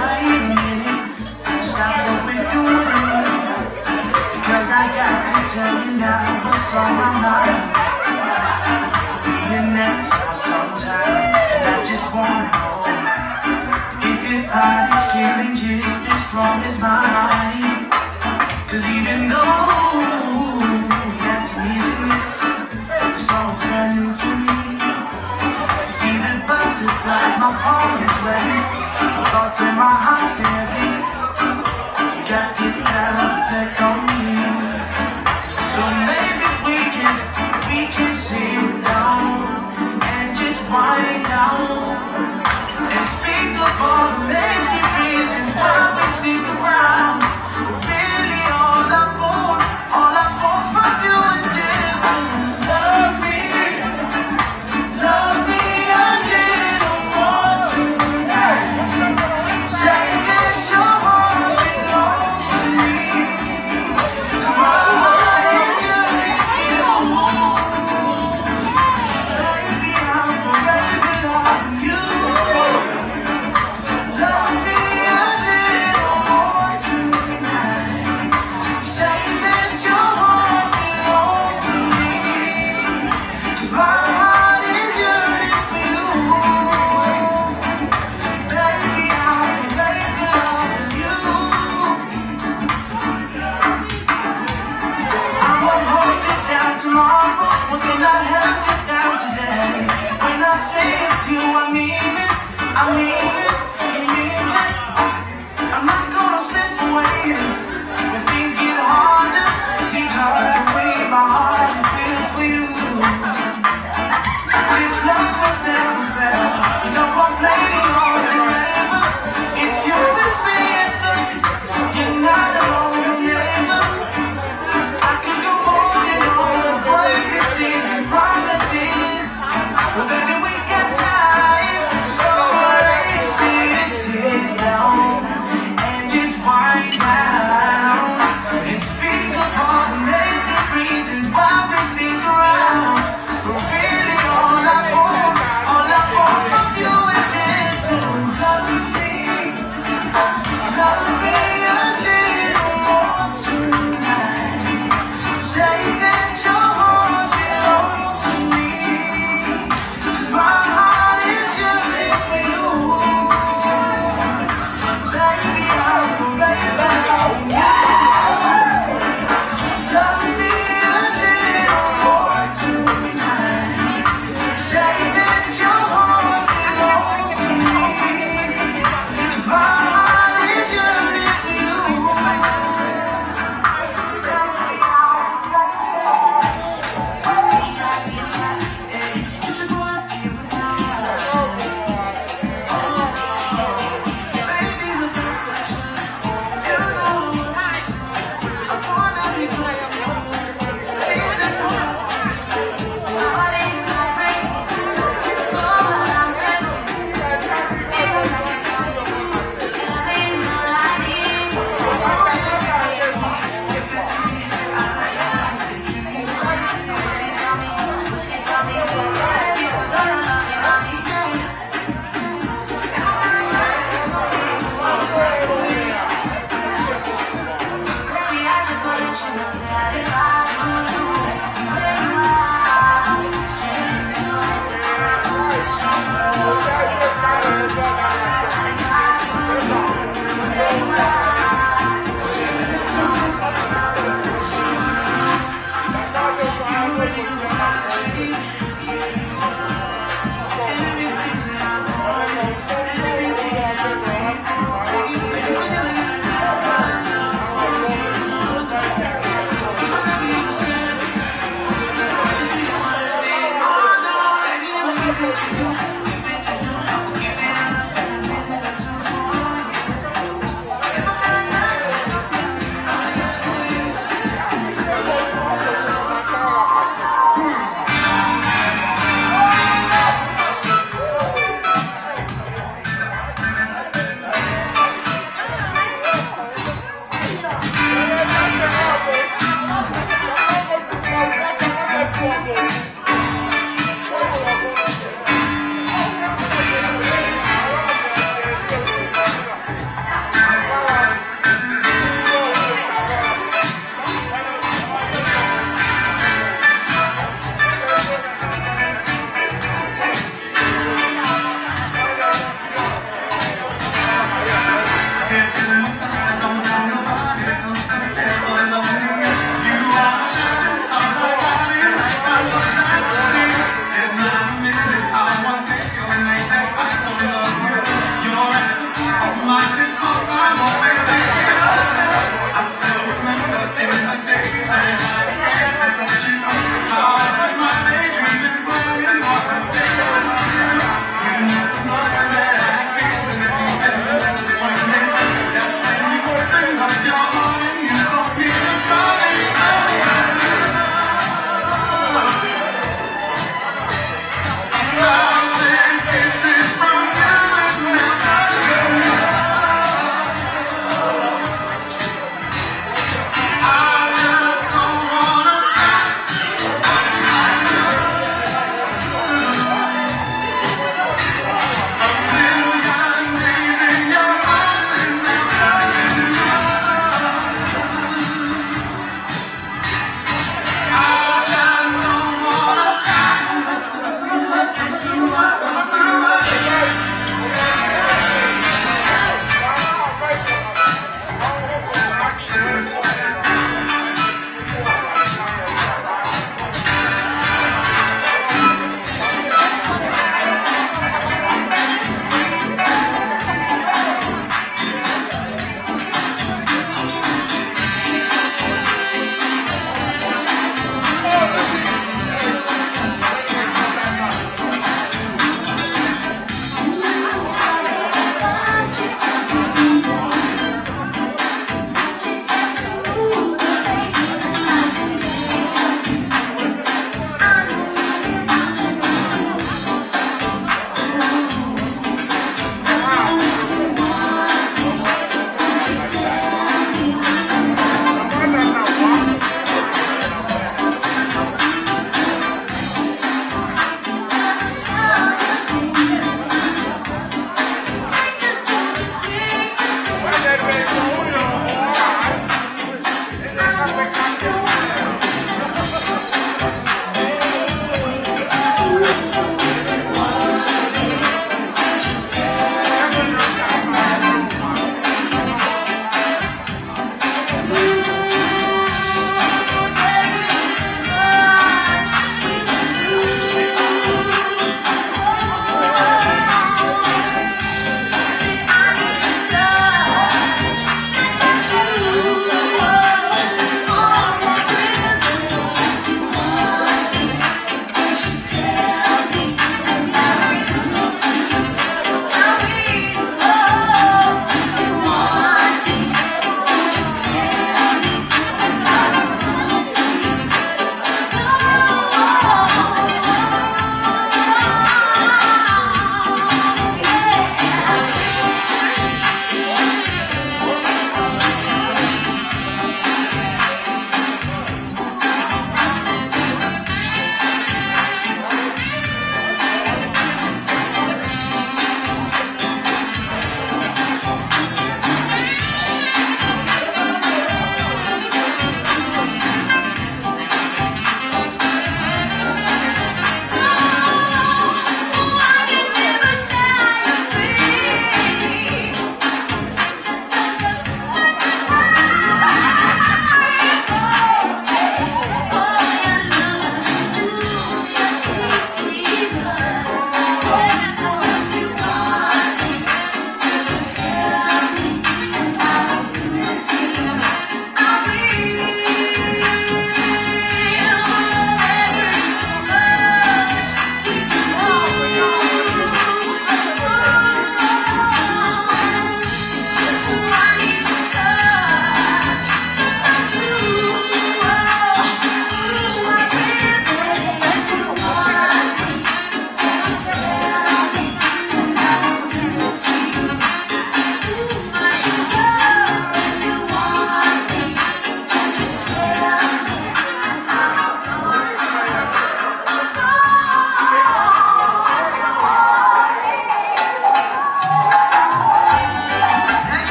Wait a minute, stop what we're doing, because I got to tell you now what's on my mind. We've been at this for some time, and I just wanna know if your body's feeling just as strong as mine. 'Cause even though we had some easiness, it's all brand new to me. You see the butterflies, my palms are sweating, my thoughts and my heart's heavy. You got this kind of effect on me. So maybe we can, we can sit down and just wind down and speak of all the many reasons why we stick around. But really all I want, all I want from you is this. Love me, love me a little more tonight. Say that your heart belongs to me. 'Cause my heart is yours if you want. Baby, I'm forever loving you. Love me a little more tonight. Say that your heart belongs to me. 'Cause my heart is yearning for you. Baby, I'm forever loving you. I won't hold you down tomorrow, but then I held you down today. When I say it's you, I mean it, I mean it, he means it. I'm not gonna slip away when things get harder, because the way my heart is built for you. This love will never fail. You know I'm planning on forever. It's you, it's me, it's us. You're not alone, you're never. I could go on and on. What this is, and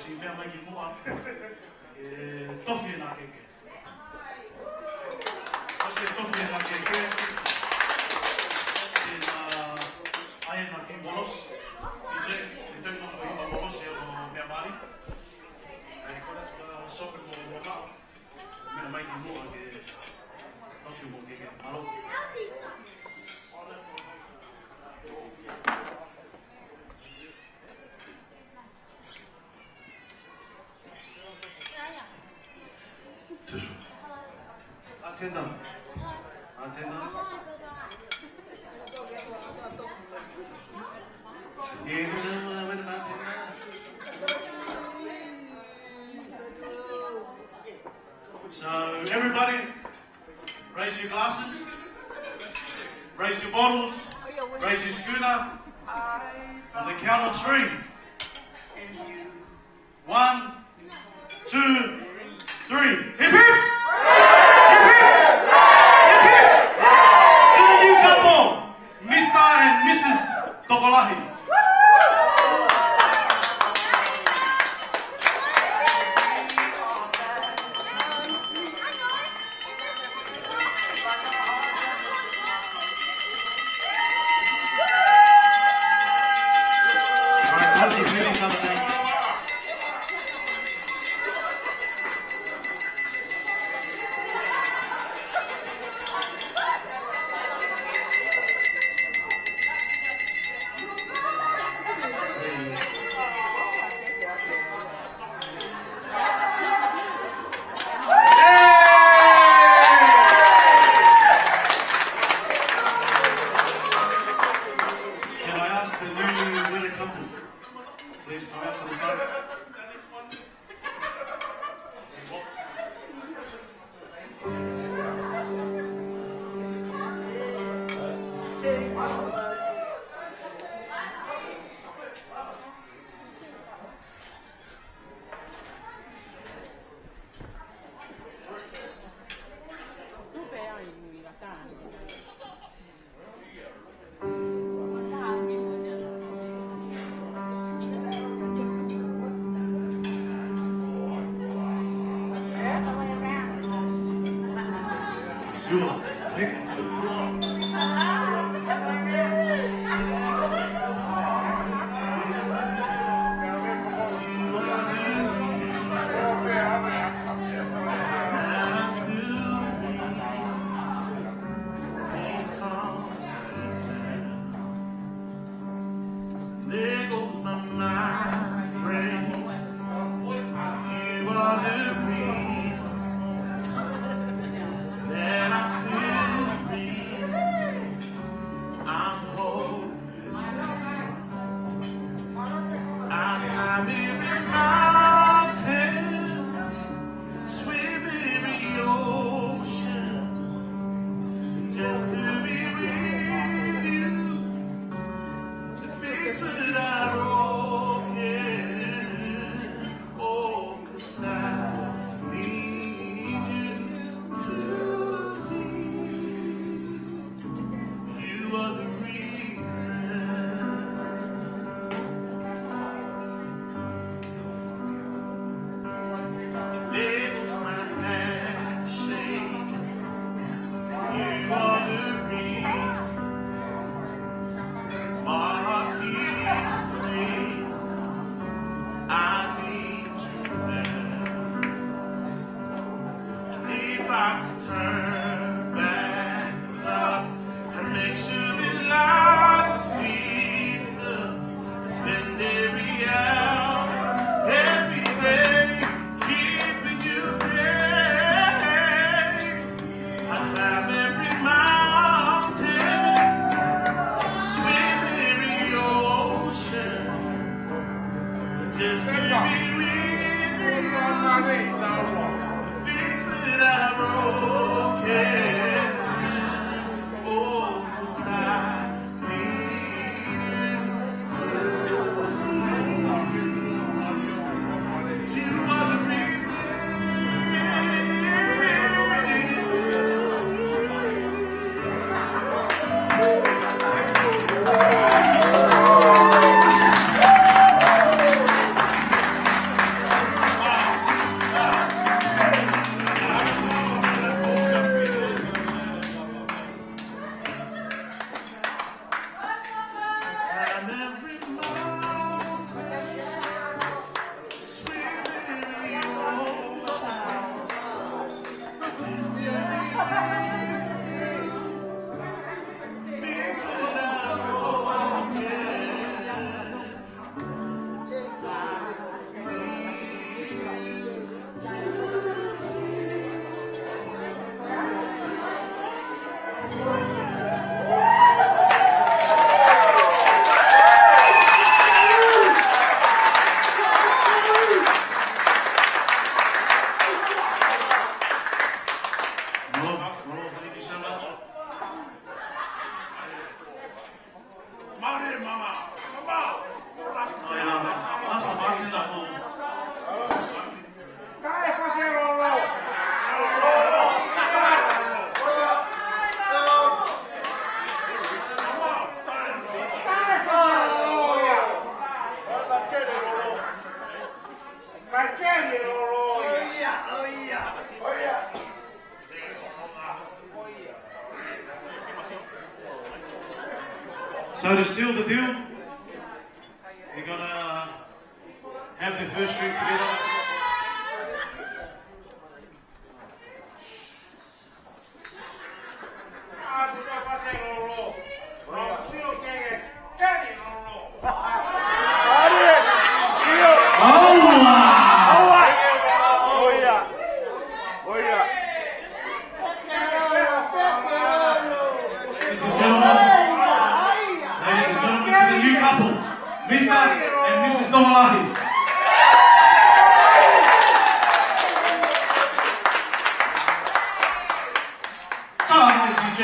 Meʻa mai ki muʻa, ʻe tofi ʻena keke. ʻOsi e tofi ʻena keke, ʻe na ʻai ʻena kiʻi molosi. ʻIo, ʻe tau na fai ha molosi ʻo meʻa mali. ʻE kole atu ʻa Sope mo Mona. Meʻa mai ki muʻa ke tofi mo keke. Mālō. Attendant. Attendant. Yeah, wait, wait, wait, wait, attendant. So, everybody, raise your glasses, raise your bottles, raise your schooner. On the count of three. One, two, three. Hip hip! Hip hip! Hip hip! To the new couple, Mister and Missus Tokolahi. Can I ask the newly wedded couple, please come out to the front. Sure, take it to the floor. There goes my mind racing. You are the reason that I'm still breathing. I'm hopeless. I climb every mountain, swim every ocean, just to be with you. The things that are broken, oh, 'cause I need you to see. You are the reason. It makes my hand shake. You are the reason. My heart keeps breaking. I need you now. If I could turn back the clock and make sure that life was enough, spend every hour, every day, keeping you safe. I climb every mountain, swim every ocean, just to be with you. The things that are broken, oh, 'cause I need you to see. You are the reason. So to seal the deal, we're gonna have the first drink together. Ladies and gentlemen, ladies and gentlemen, to the new couple, Mister and Missus Noalahi. Come on, D J.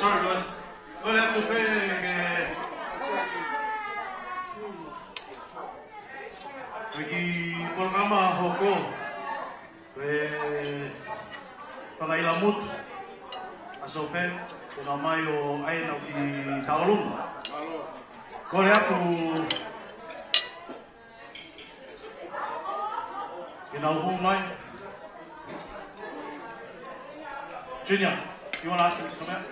Sorry, guys. Kole atu pē ke, ke ki polokalama hoko, ke fakaʻilamutu ʻa Sope, ke nau mai ʻo ʻai ʻenau kiʻi tauʻolunga. Kole atu ke nau hū mai. Junior, you wanna ask them to come out?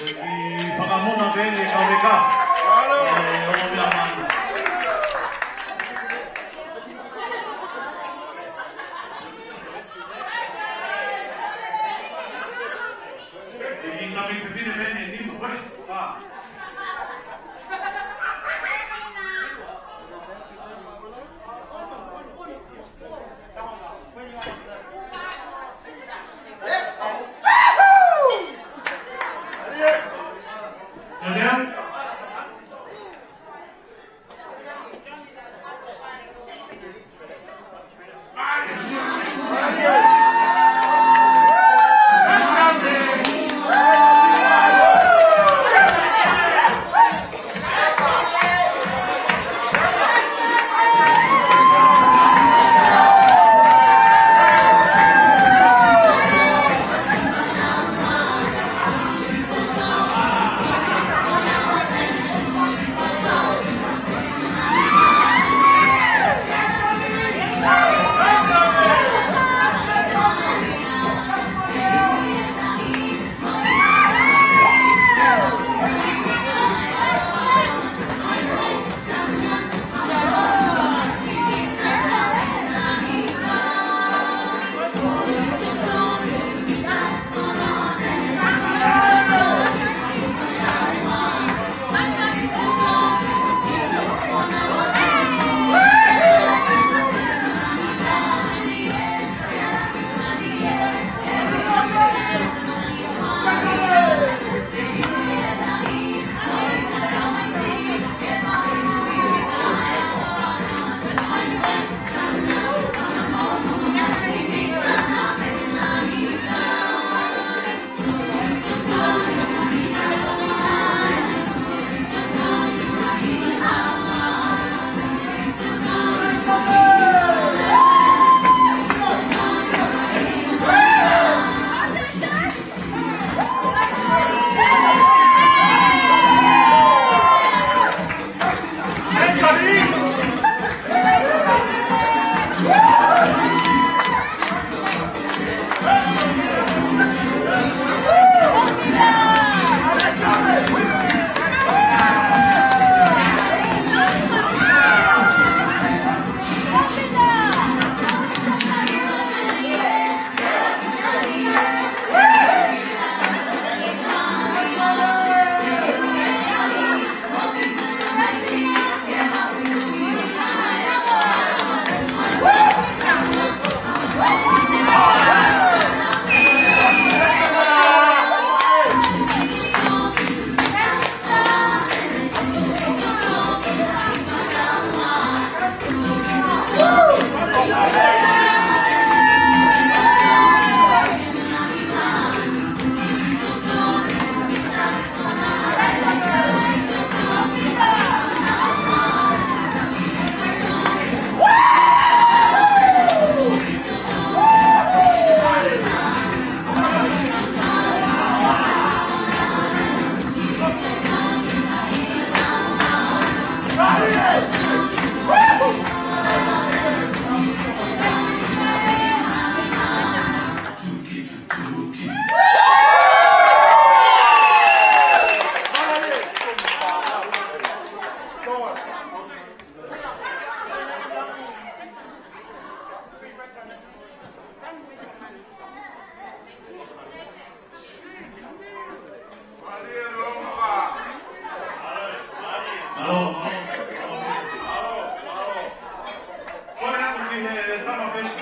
Ke fakamoʻoni pē ʻe he kau leka. ʻE, ʻo meʻa mai.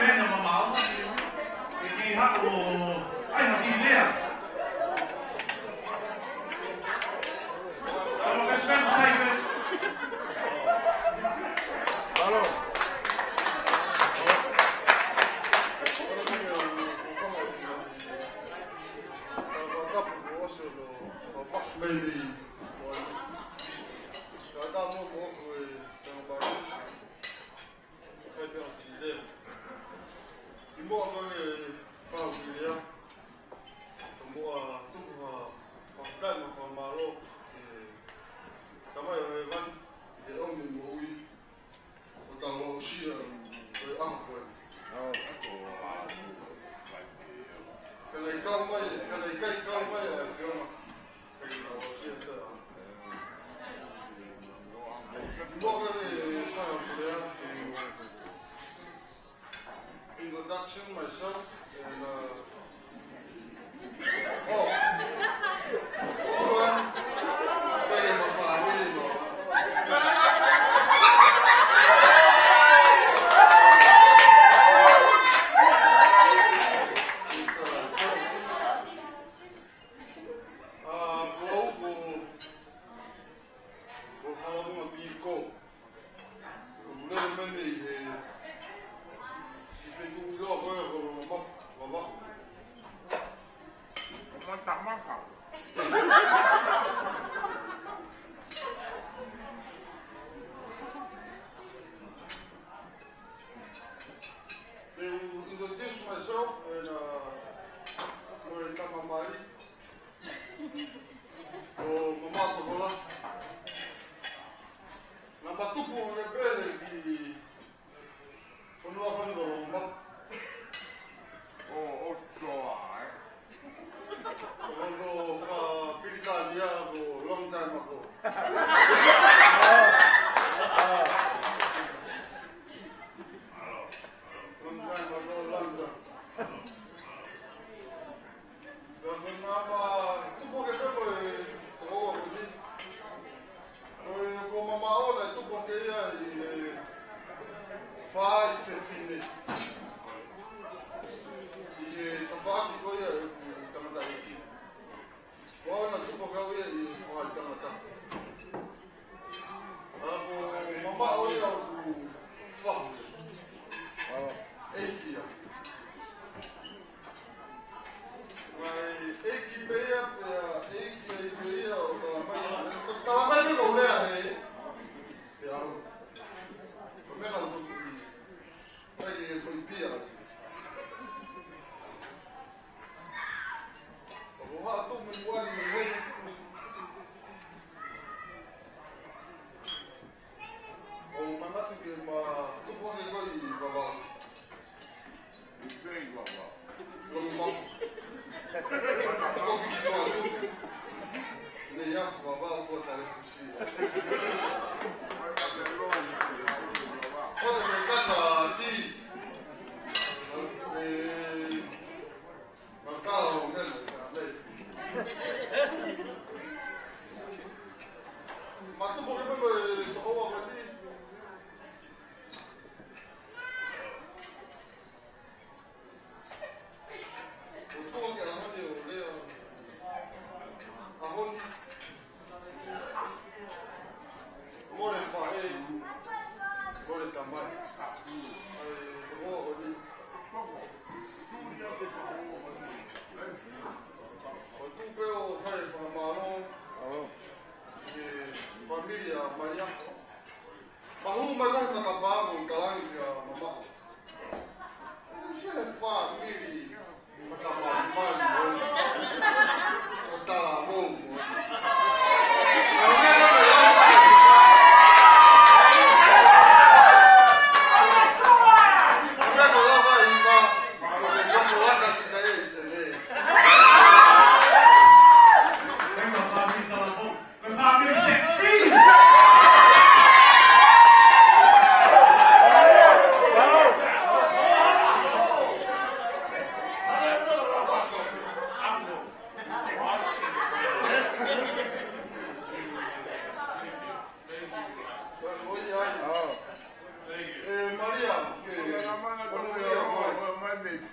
Ena mamaʻo, ʻe ki haʻo, ʻai haʻo kiʻi lea. Tama ke spend side. Hello. Maybe. ʻI muʻa ko e pau ki lea, ka muʻa tuku ha fakafetaʻi mo e fakamālō ki he Tamai ʻo Hēvani, ʻi he ʻomi moʻui ʻo tau aʻusia ko e ʻaho ko eni. Ka naʻe ʻikai kau mai, ka naʻe ʻikai kau mai ʻa e fiona. Introduction myself and, uh, oh, this one, thank you, my family, no. It's, uh, uh, ko au ko, ko Halaunga Piko. Ko e lele mei he, he feituʻu ʻiloa ko ē ko Longomapu, Vavaʻu. Mata maka. Te u introduce myself and, uh, ko e tama mali ʻo Mamaʻo Tokola. Naʻa ma tupu ʻo ne pehē ki Fonua ko eni ko Longomapu. ʻO, ʻo Toa, ē? Ko hono faka-Pilitānia ko long time ago. Long time ago, long time. Ka ko e nama tupu ke pē ko e tokoua ko eni. Ko e, ko Mamaʻo naʻe tupu hake ia ʻi he fāʻi fefine. ʻI he tafaʻaki ko ia ʻeku tangataʻeiki. Ko au naʻe tupu hake au ia ʻi he fāʻi tangata. Ka ko Mamaʻo ia ʻoku fahu. ʻEiki ia. Mai ʻeiki pē ia, pea ʻeiki ai pē ia ʻo talamai. Talamai pē ko e lea he. Pea au. Ko e meʻa naʻe tuku ki ai e foʻi pia. ʻOku ou haʻu atu mei muʻa ni mei heni. ʻOku ou manatu ke ma tupu hake ko ē ʻi Vavaʻu. ʻI fē ʻi Vavaʻu? Longomapu. Ko fiki ko atu. Nei a Vavaʻu ko Tale Kusi. Ko te mekata ti. E, Matala o mena, nei. Ma tupu ke pē ko e tokoua ko eni.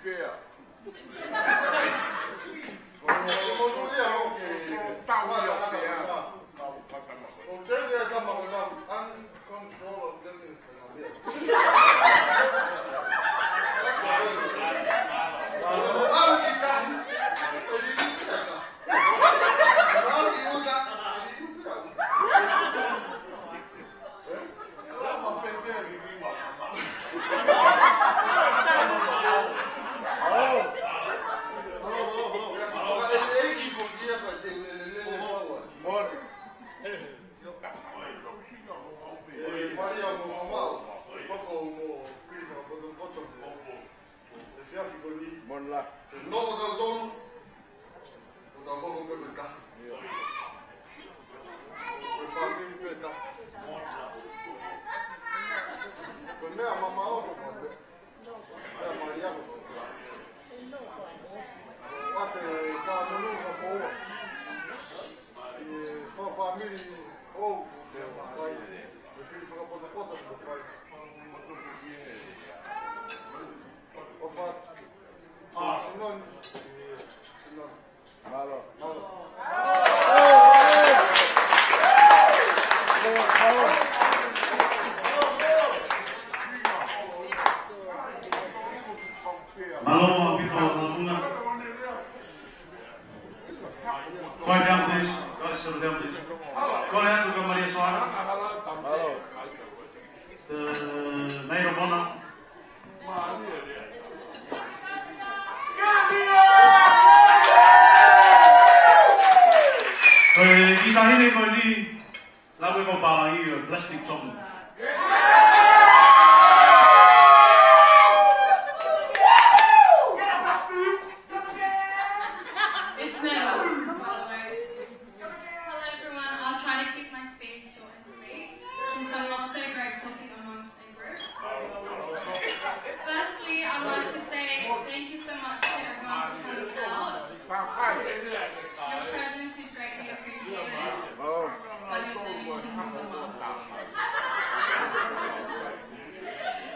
Pea. Malia mo Mamau, poko mo Pili Fakapotopoto. Efiafi ko eni. Monla. Nofo tautolu. Ko tau hoko pē pē taha. Ko e fāmili pē taha. Ko e meʻa mamaʻo ko pē. Meʻa malia ko pē. Ate ka monu ka poua. I fa-, fāmili ʻo te makai. E fili fakapotopoto ko makai. ʻOfa atu. Mālō. Mālō. Mālō, ʻaupito, mālō. Quiet down, please. Guys, settle down, please. Kole atu kia Malia Soana. Mālō. The maid of honor. Ko e kiʻi taʻahine ko eni, lau e kau palagi ʻo e plastic chocolate. It's metal, by the way. Hello, everyone. I'll try to keep my speech short and sweet, since I'm not so great talking amongst a group. Firstly, I'd like to say thank you so much to everyone for coming out. Your presence is greatly appreciated. But your donation means a lot.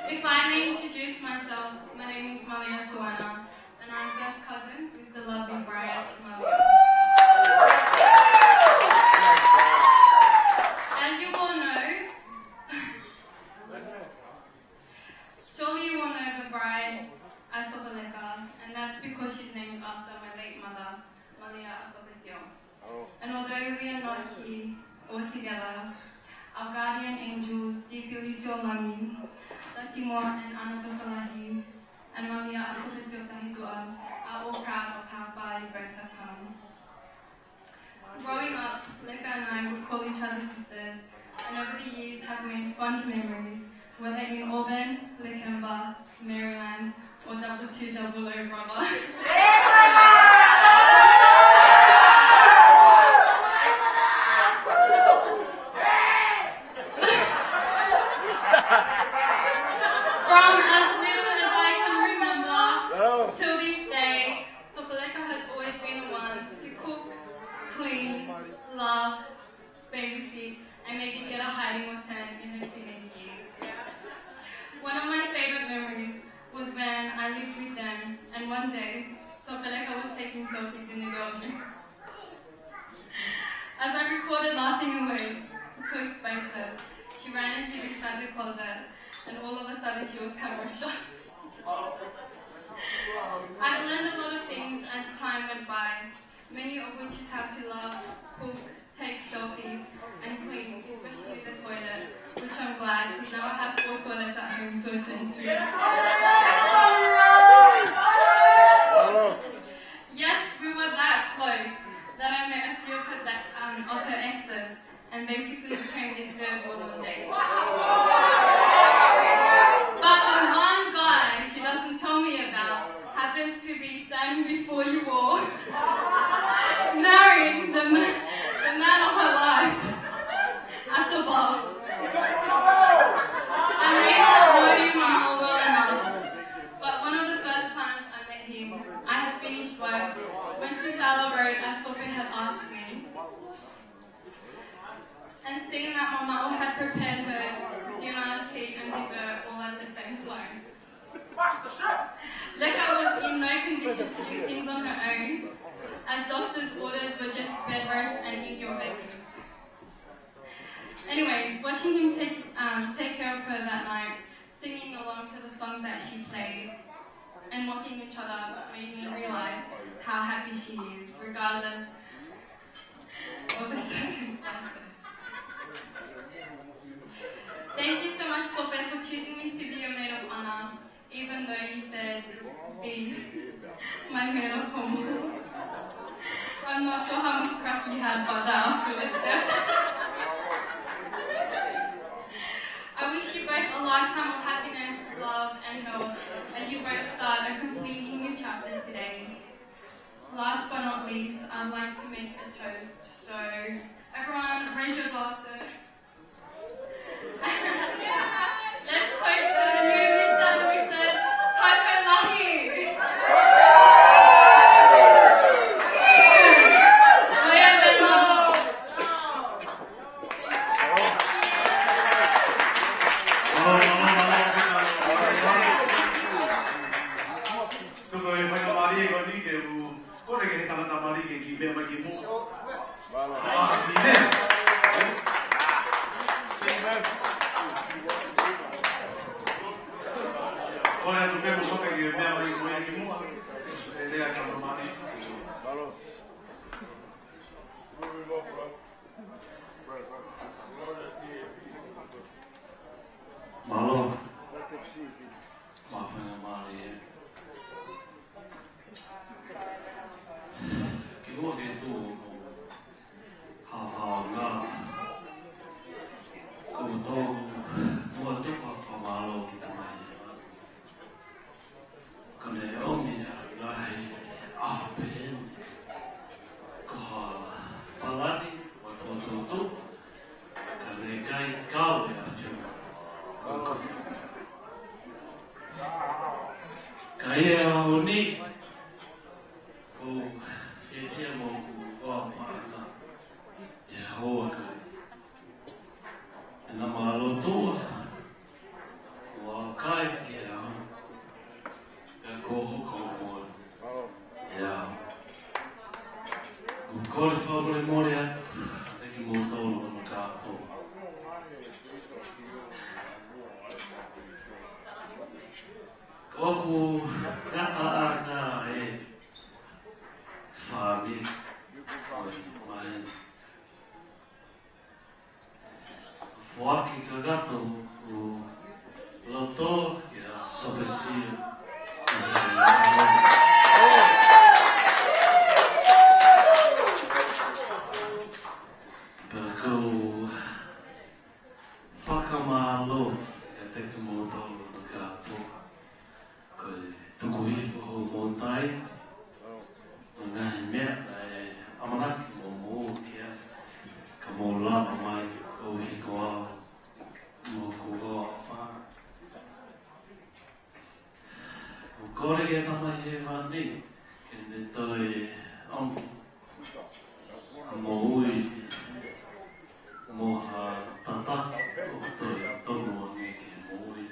If I may introduce myself, my name is Malia Soana. And I'm first cousins with the lovely bride, Malia. As you all know, surely you all know the bride as Sopeleka, and that's because she's named after my late mother, Malia Asopesio. And although we are not here all together, our guardian angels, Sipi Lucio Langi, Tatimoa and Ana Tokolahi, and Malia Asopesio Tahituʻa, are all proud of how far you both have come. Growing up, Leka and I would call each other sisters, and over the years have made fond memories, whether in Auburn, Lakemba, Merrylands, or double two double O brother. From as little as I can remember, till this day, Sopeleka has always been the one to cook, clean, love, babysit, and maybe get a hiding or ten in her teenage years. One of my favorite memories was when I lived with them, and one day, Sopeleka was taking selfies in the girls' room. As I recorded laughing away to expose her, she ran and hid inside the closet, and all of a sudden she was camera shy. I've learned a lot of things as time went by, many of which is how to love, cook, take selfies, and clean, especially the toilet, which I'm glad, because now I have four toilets at home to attend to. Yes, we were that close that I met a few of her, um, of her exes and basically became their third wheel on dates. But the one guy she doesn't tell me about happens to be standing before you all, marrying the, ma- the man of her life at the bar. I may not know you, Mama, well enough, but one of the first times I met him, I had finished work, went to Fowler Road as Sope had asked me, and seeing that Mama had prepared her dinner, tea, and dessert all at the same time. Master Chef! Leka to do things on her own, as doctor's orders were just bed rest and eat your veggies. Anyways, watching him take, um, take care of her that night, singing along to the songs that she played, and mocking each other made me realize how happy she is, regardless of the circumstances. Thank you so much, Sope, for choosing me to be your maid of honor, even though you said be my maid of honor. I'm not sure how much crap you had, but that I'll still accept. I wish you both a lifetime of happiness, love, and health as you both start a completely new chapter today. Last but not least, I'd like to make a toast. So, everyone, raise your glasses. Let's toast to the new Mister and Missus Tokolahi. Tuku e faingamālie ko eni ke u kole ki he tangata mali ke kiʻi meʻa mai ki muʻa. Ah, kiʻi meʻa. Kole atu pē mo Sope ke meʻa mai ki muʻa. E lea tangata mali. Mālō. Mālō faingamālie. Kimuʻa ke tuʻu hoʻomou haohaoa, ʻoku ou tonu muʻa atu ʻa e fakamālō ki he Tamai. Ka ne ʻomi ʻa e ngaahi ʻaho pehē ni ko ha palani mo e fokotuʻutuʻu, ka ne ʻikai kau e ʻAfiona. Ka ʻi he ʻaho ni, ʻoku ou fiefia mo ʻoku ou faʻa ʻi he hoa kai. ʻE na mālō tuʻa, ʻo kai ke au, ʻe ko hoko mo ia. ʻOku ou kole fakamolemole atu kiate kimoutolu hono kātoa. ʻOku ngata ʻa e fāmili mai. Foaki kakato ʻo loto kia Sope Sio. Pea ʻoku ou fakamālō kiate kimoutolu hono kātoa. Ko e tuku hifo hoʻomou taimi, mo e ngaahi meʻa naʻe ʻamanaki mo moʻua ki ai, ka mou lava mai koeʻuhi ko au mo hoku hoa ʻofa. ʻOku ou kole ki he Tamai Hēvani ke ne toe ʻomi ha moʻui mo ha tataki ʻoku toe tonu ange ki he moʻui.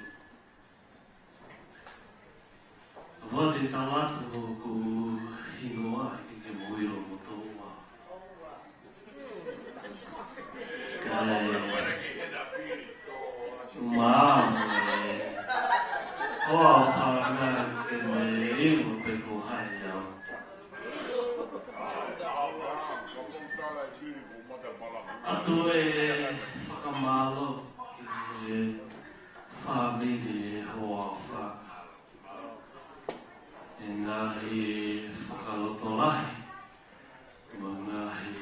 Vale tala atu hoku hingoa ke ke moʻui ʻo moutolu. Kae ʻumaʻā mo e hoa ʻofa ke ne inu pe ko hai au. ʻOatu e fakamālō ki he fāmili ʻo e hoa ʻofa. ʻI he ngaahi fakalotolahi, mo e ngaahi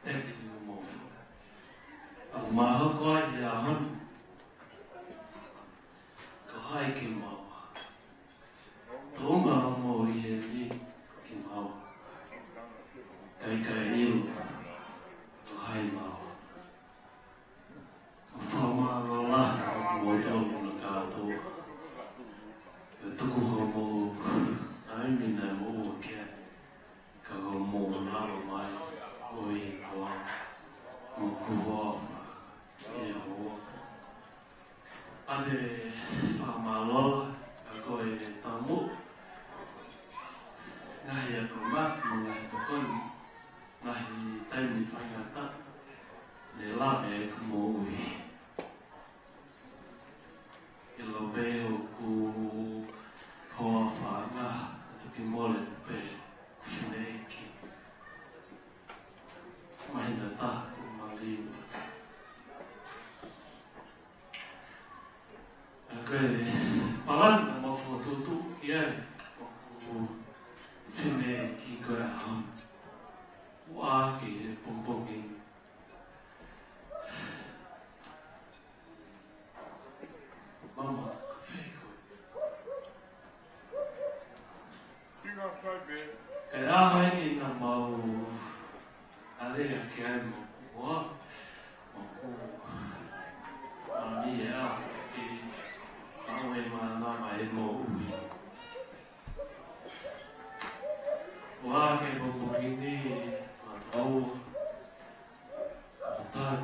teki mo. ʻOku mau hoko ai he ʻaho ni, ko hai ke mau. Tuʻunga mo ʻi heni ke mau. Kae ʻikai ʻilo, ko hai mau. Fakamālō lahi ʻa kimoutolu hono kātoa. Pea tuku hoʻomou taimi naʻe moʻua ki ai, ka kuo mou lava mai ʻo ʻiloa mo hoku hoa ʻi he hoa. ʻA e fakamālō lahi ʻa ko e tamu. Ngaahi akonaki mo e ngaahi tokoni, ngaahi taimi faingataʻa, ne lave ʻeku moʻui. Ke lave ʻeku hoa fānau, ʻa e toki mole pē, fineʻeiki. Māhina taha ʻo maliu. ʻA ia ko e palani naʻa mau fokotuʻutuʻu ki ai, ʻoku fineʻeiki ko e ʻaho ni. ʻOku ʻā hake he pongipongi ni. Mama, ko fē koe? Kae ʻaho eni naʻa mau alea ki ai mo ua, mo ku mami e ʻaho ki au e mana mai mo ui. Ua ke mo pukini, ma tau, ma tau,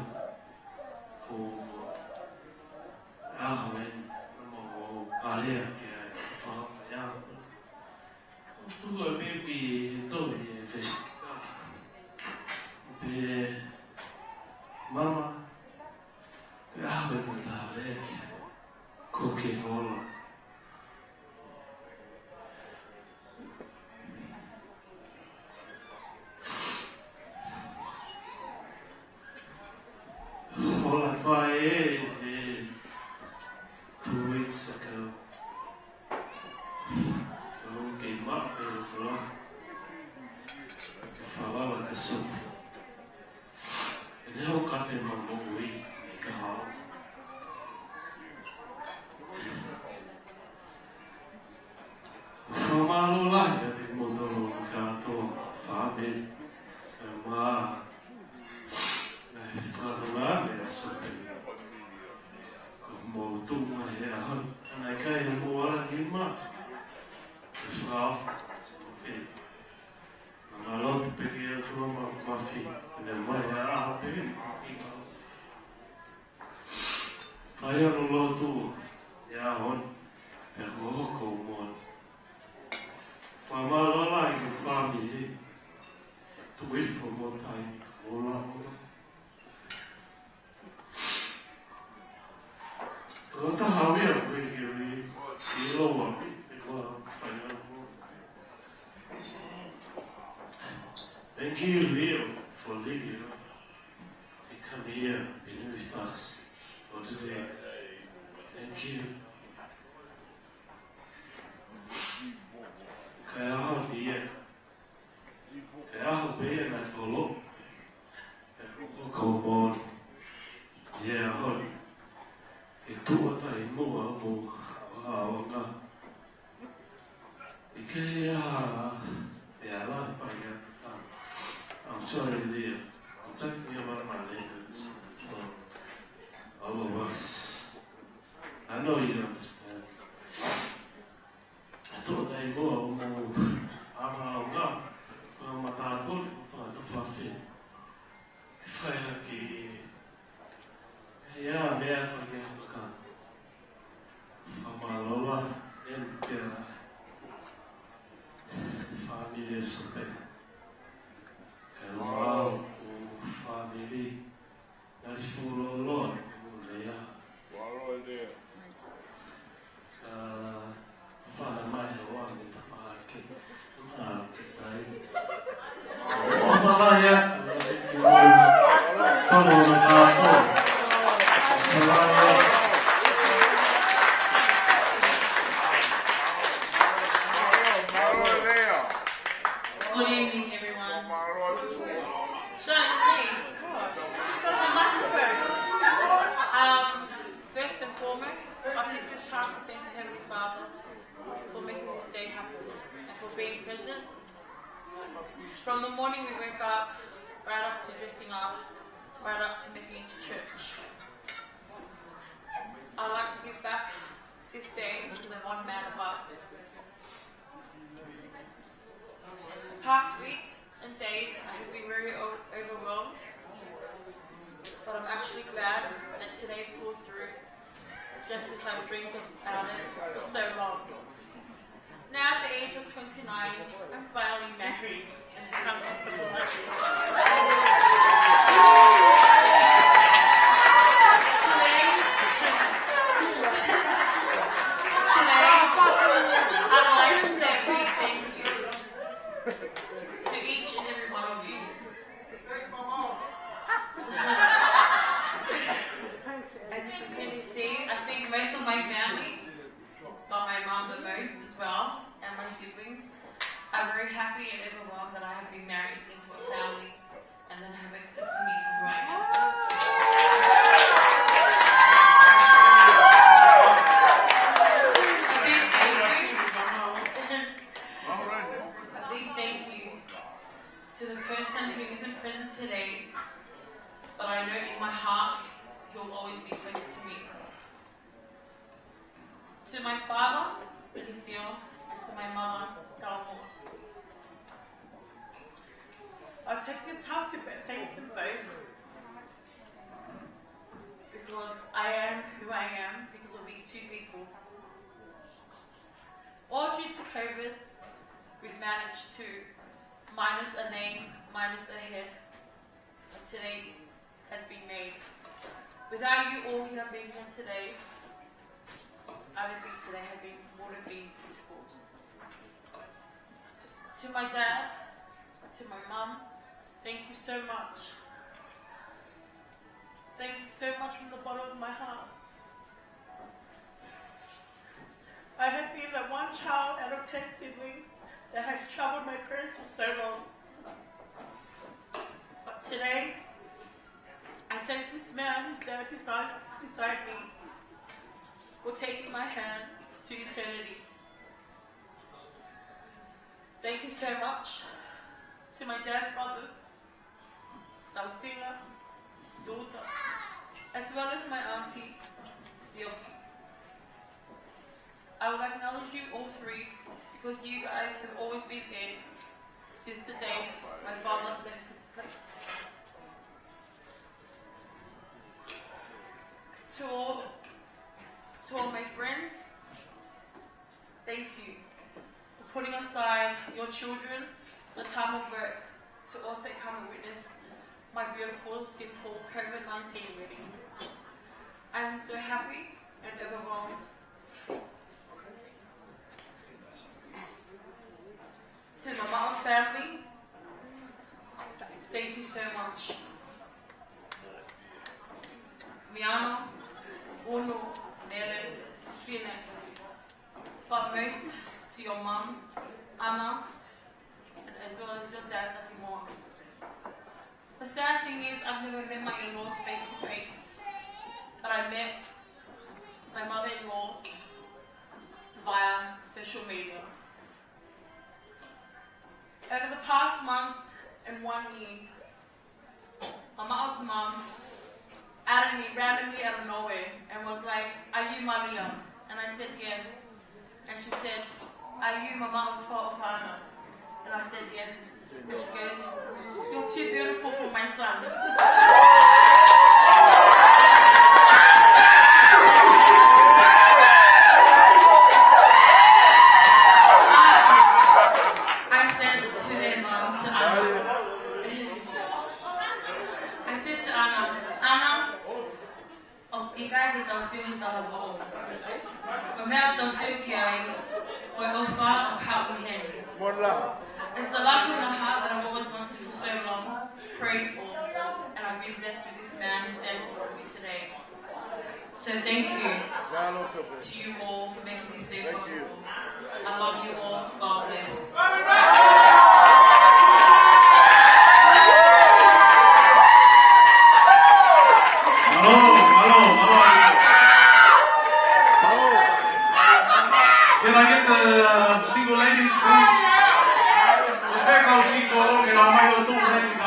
ko ʻaho eni naʻa mau alea ki ai, fakaʻaho. Tuku e meʻa ki he tohi ʻe fē. Pehē, mama, ko e ʻaho eni naʻa tau alea ki ai, ko ke hola. Hola fai e, e, two weeks ago. Kau ke maʻu pē hola. Ke falala ke sopu. ʻE neongo ka te ma moʻui, ʻe ka hao. Fakamālō lahi atu kiate kimoutolu kātoa, fāmili, kae ʻumaʻā ngaahi fatongia ʻa e Aso Pē. Ko hoʻomou tuʻu mai he ʻaho ni, ʻa ia ʻikai ke mou ala nima. Fakaʻofa. Naʻa mau lotu pē ki he ʻOtua Māfimafi, ʻi he mai ʻa e ʻaho pē ni. Fai hono lotu he ʻaho ni, pea kuo hoko moʻoni. Fakamālō lahi ki he fāmili, tuku hifo mo taimi, ola, ola. Ko e taha ʻo e meʻa ko ē ke ui, ʻilo ʻapi, ʻe kau fai ʻaho. Thank you, Leo, for leading us. He come here, he knew his task for today. Thank you. Kae ʻaho ni ia. Kae ʻaho pē ia naʻe tolo. Kae ʻoku ou kau moʻoni. Ia ʻaho ni. Ke tuʻu atu ai muʻa mo ʻaonga. ʻIkai ia, ia la fai ia. I'm sorry, Leah. I'm talking about my neighbors. So, all of us. I know you understand. ʻE tuʻu atu ai muʻa mo ʻaonga, ʻaonga, ko e matāpule, ko e fakatuʻu fafine. Fai hake, ia, meʻa fai hake ka. Fakamālō lahi, ʻeni kia fāmili Aso Pē. Kae ʻumaʻā hoku fāmili, Ngali fuoloa, fuoloa ia. Fuoloa ia. Ka fana mai he ʻoua me tapa ake. Ma ke tai. ʻOfa lahi ia. Tolo na kātoa. ʻOfa lahi ia. Good evening, everyone. So it's me. Got the microphone. Um, first and foremost, I take this time to thank the Heavenly Father for making this day happen and for being present. From the morning we wake up, right up to dressing up, right up to making it to church. I'd like to give back this day to the one man above. Past weeks and days, I have been very o-, overwhelmed, but I'm actually glad that today pulled through, just as I've dreamed about it for so long. Now, at the age of twenty, Tonight, I'm finally married and become a couple. Today, today, I'd like to say a big thank you to each and every one of you. As you can clearly see, I think most of my family, but my mom the most as well, and my siblings, are very happy and overwhelmed that I have been married into a family and that I have accepted me for who I am. A big thank you. A big thank you to the person who isn't present today, but I know in my heart he'll always be close to me. To my father, Eliseo, and to my mother, Dalmor. I take this time to thank them both because I am who I am because of these two people. All due to COVID, we've managed to minus a name, minus a head, but today has been made. Without you all who have been here today, I don't think today had been, would have been possible. To my dad, to my mum, thank you so much. Thank you so much from the bottom of my heart. I have been the one child out of ten siblings that has troubled my parents for so long. But today, I thank this man who's there beside, beside me for taking my hand to eternity. Thank you so much to my dad's brothers, Tausila, Duta, as well as my auntie, Siosi. I would acknowledge you all three because you guys have always been there since the day my father left this place. To all, to all my friends, thank you for putting aside your children, the time of work, to also come and witness my beautiful, simple COVID nineteen wedding. I am so happy and overwhelmed. To my mom's family, thank you so much. Miano, Unu, Nele, Fine, but most to your mum, Ana, and as well as your dad, Takimoa. The sad thing is, I've never met my in-laws face to face, but I met my mother-in-law via social media. Over the past month and one year, Mamaʻo's mum added me randomly out of nowhere and was like, "Are you Malia?" And I said, "Yes." And she said, "Are you Mamaʻo's poʻofana?" And I said, "Yes." And she goes, "You're too beautiful for my son." I said to their mum, to Ana, I said to Ana, "Ana, ʻoku ʻikai ke tau sio he talavou. Ko e meʻa ʻoku tau sio ki ai, ko e ʻofa ʻoku haʻu mei heni." It's the love from the heart that I've always wanted for so long, prayed for, and I've been blessed with this man who stands before me today. So thank you to you all for making this day possible. I love you all. God bless. Mālō, mālō, mālō. Can I get the, uh, single ladies, please? The female single, okay, now, my little two ladies, uh,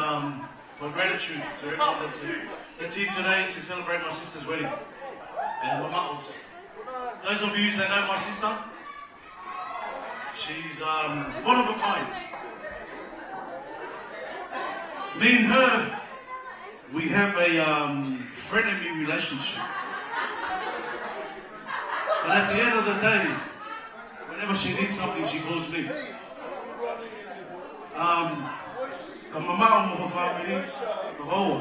Um, for gratitude to everyone that's here, that's here today to celebrate my sister's wedding. And my mamaʻo. Those of you that know my sister, she's, um, one of a kind. Me and her, we have a, um, frenemy relationship. But at the end of the day, whenever she needs something, she calls me. Um, ka mamaʻo mo e fāmili, ka ʻoua.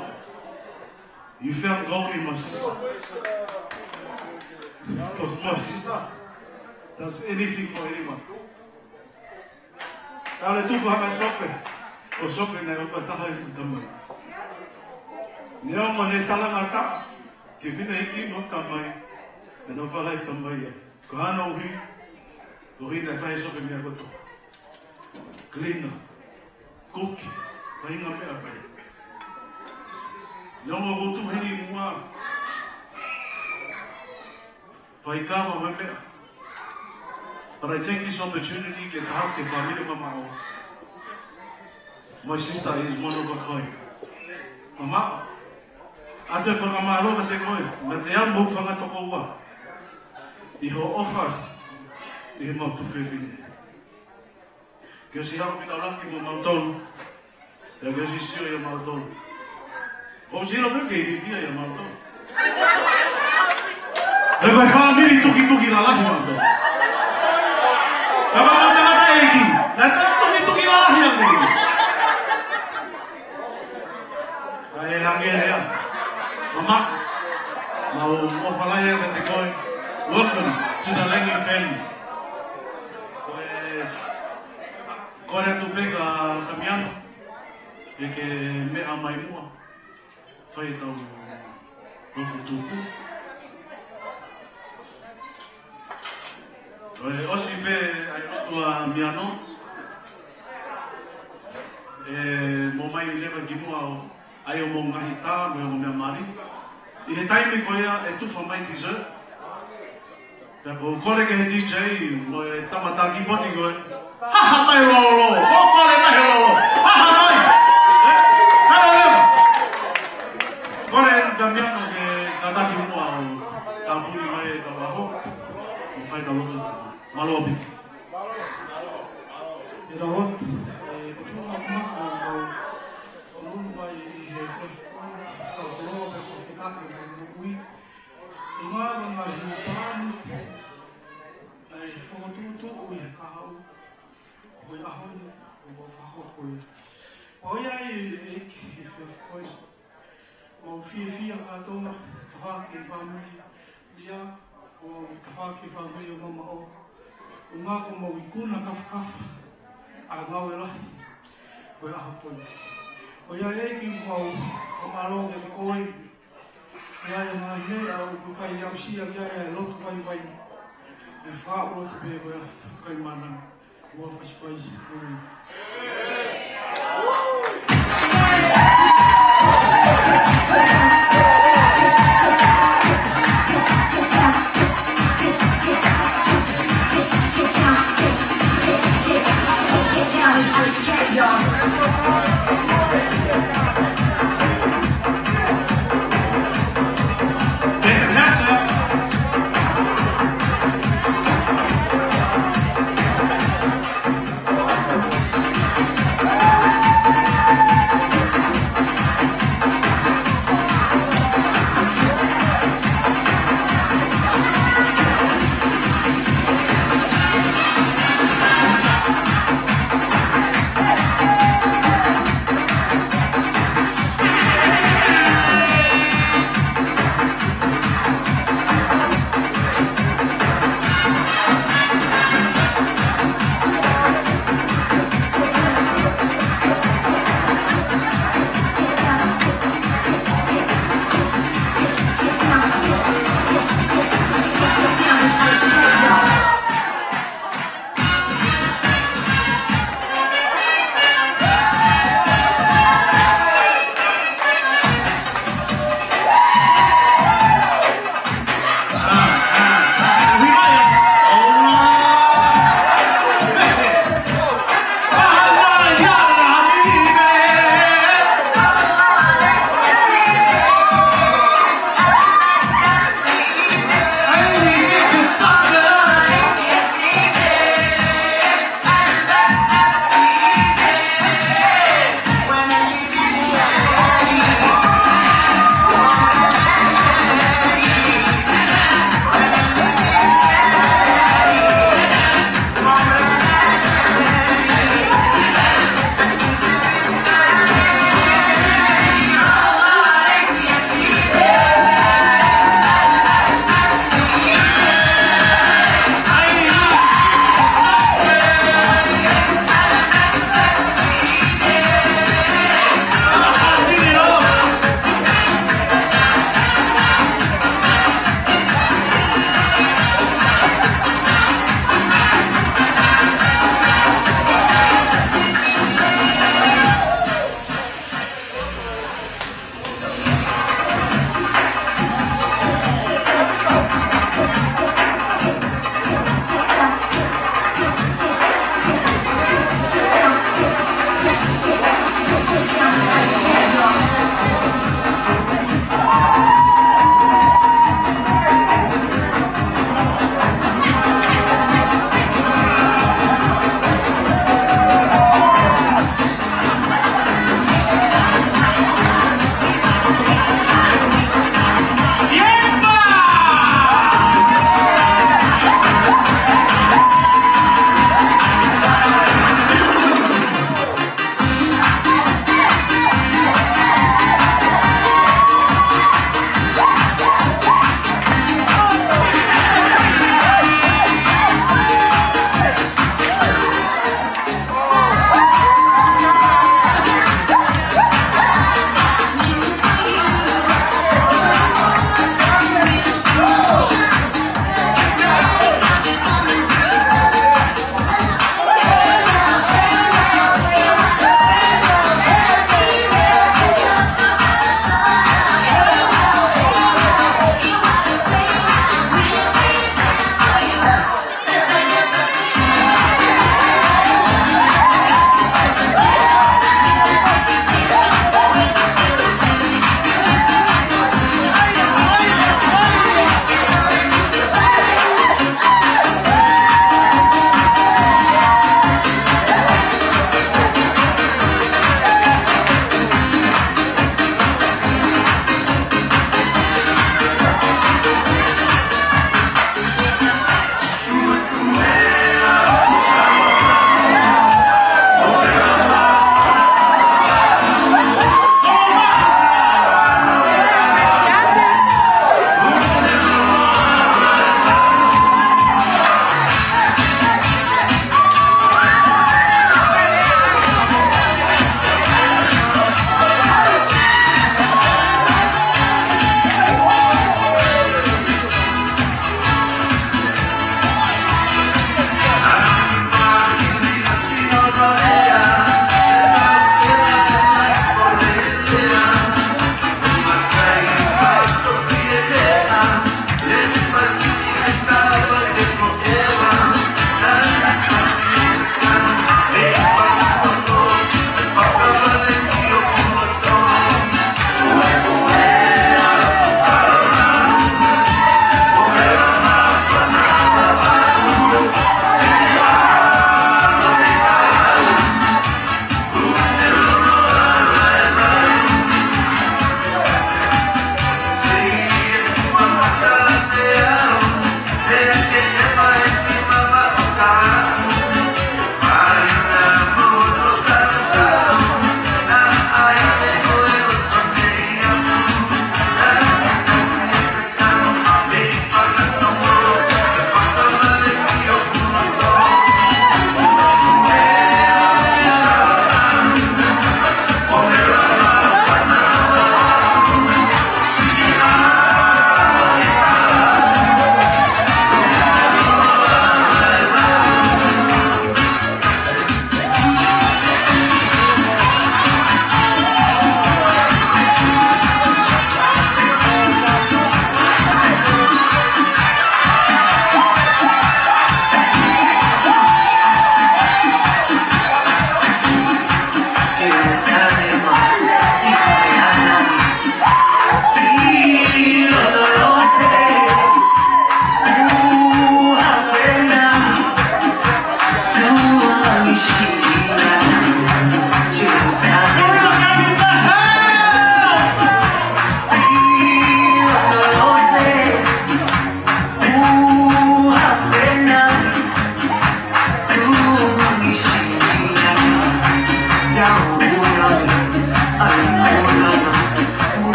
You found gold in my sister. Because my sister does anything for anyone. Tale tuku haka sope. Ko sope naʻe ʻofa taha ʻi tamai. Neongo ne talangataʻa, ke fina iki mo tamai, e no fala e tamai ia. Ko hano uhi, ko hina fai sope mea koto. Cleaner, kuki, fai ngā meʻa pē. Neongo ko tu heni mua. Fai kava mai meʻa. But I take this opportunity ke taha ke fāmili mamaʻo. My sister is one of a kind. Mamaʻo. ʻOatu e fakamālō kiate koe. Mate au mo fanga tokoua. ʻI hoʻo ʻofa. ʻI he mau tuofefine. Ke ʻosi haʻu fetaulaki mo mautolu. Pea ke ʻosi sio ia mautolu. Ko ʻosi ʻilo pē ke ilifia ia mautolu. He ko e fāmili tukituki lalahi mautolu. Ka ko e tangataʻeiki, naʻe tukituki lalahi ange. Kae hangē lea. Mama, mau ʻofa lahi kiate koe. Welcome to the Langi family. Ko e Kole atu pē kia Tamiano, ke ke meʻa mai muʻa, fai ʻetau lotu tuku. ʻOsi pē ʻa e lotu ʻa Miano, ʻe mou mai leva ki muʻa ʻo ʻai hoʻomou ngaahi tā mo e ongo meʻa mali. ʻI he taimi ko ia ʻe tufa mai dessert. Pea ko u kole ki he D J mo e tama tā kīpoti ko ē. Haha mai lolo, ko u kole mai he lolo. Haha mai. Ē? Mai lolo. Kole ʻe Tamiano ke kātaki muʻa ʻo tāpuni mai ʻetau ʻaho. ʻO fai ʻetau lotu. Mālō ʻaupito. ʻEtau lotu, ʻe, ko e tuʻu mafimafi ʻo kau ʻolunga ʻi he fefo, fakakoloa pea fakafetaʻi mo e moʻui. ʻUhinga ko e ngaahi palani, ʻa e fokotuʻutuʻu ʻi he kahaʻu, ko e ʻaho ni, ko e fakahoko ia. ʻOiauē ʻEiki ʻi he fefo ko eni. ʻOku ou fiefia kātoa, tafaʻaki fāmili ia, ʻo tafaʻaki fāmili ʻo mamaʻo. ʻUhinga ko homou ikuna kafakafa, ʻa e ngāue lahi, ko e ʻaho ko eni. ʻOiauē ʻEiki mau fakamālō kiate koe, ʻi he ngaahi meʻa ʻoku ʻikai aʻusia ʻe au ʻa e lotu vaivai. ʻE fakaʻotua pē ko e kaimana. Ua fasi fasi.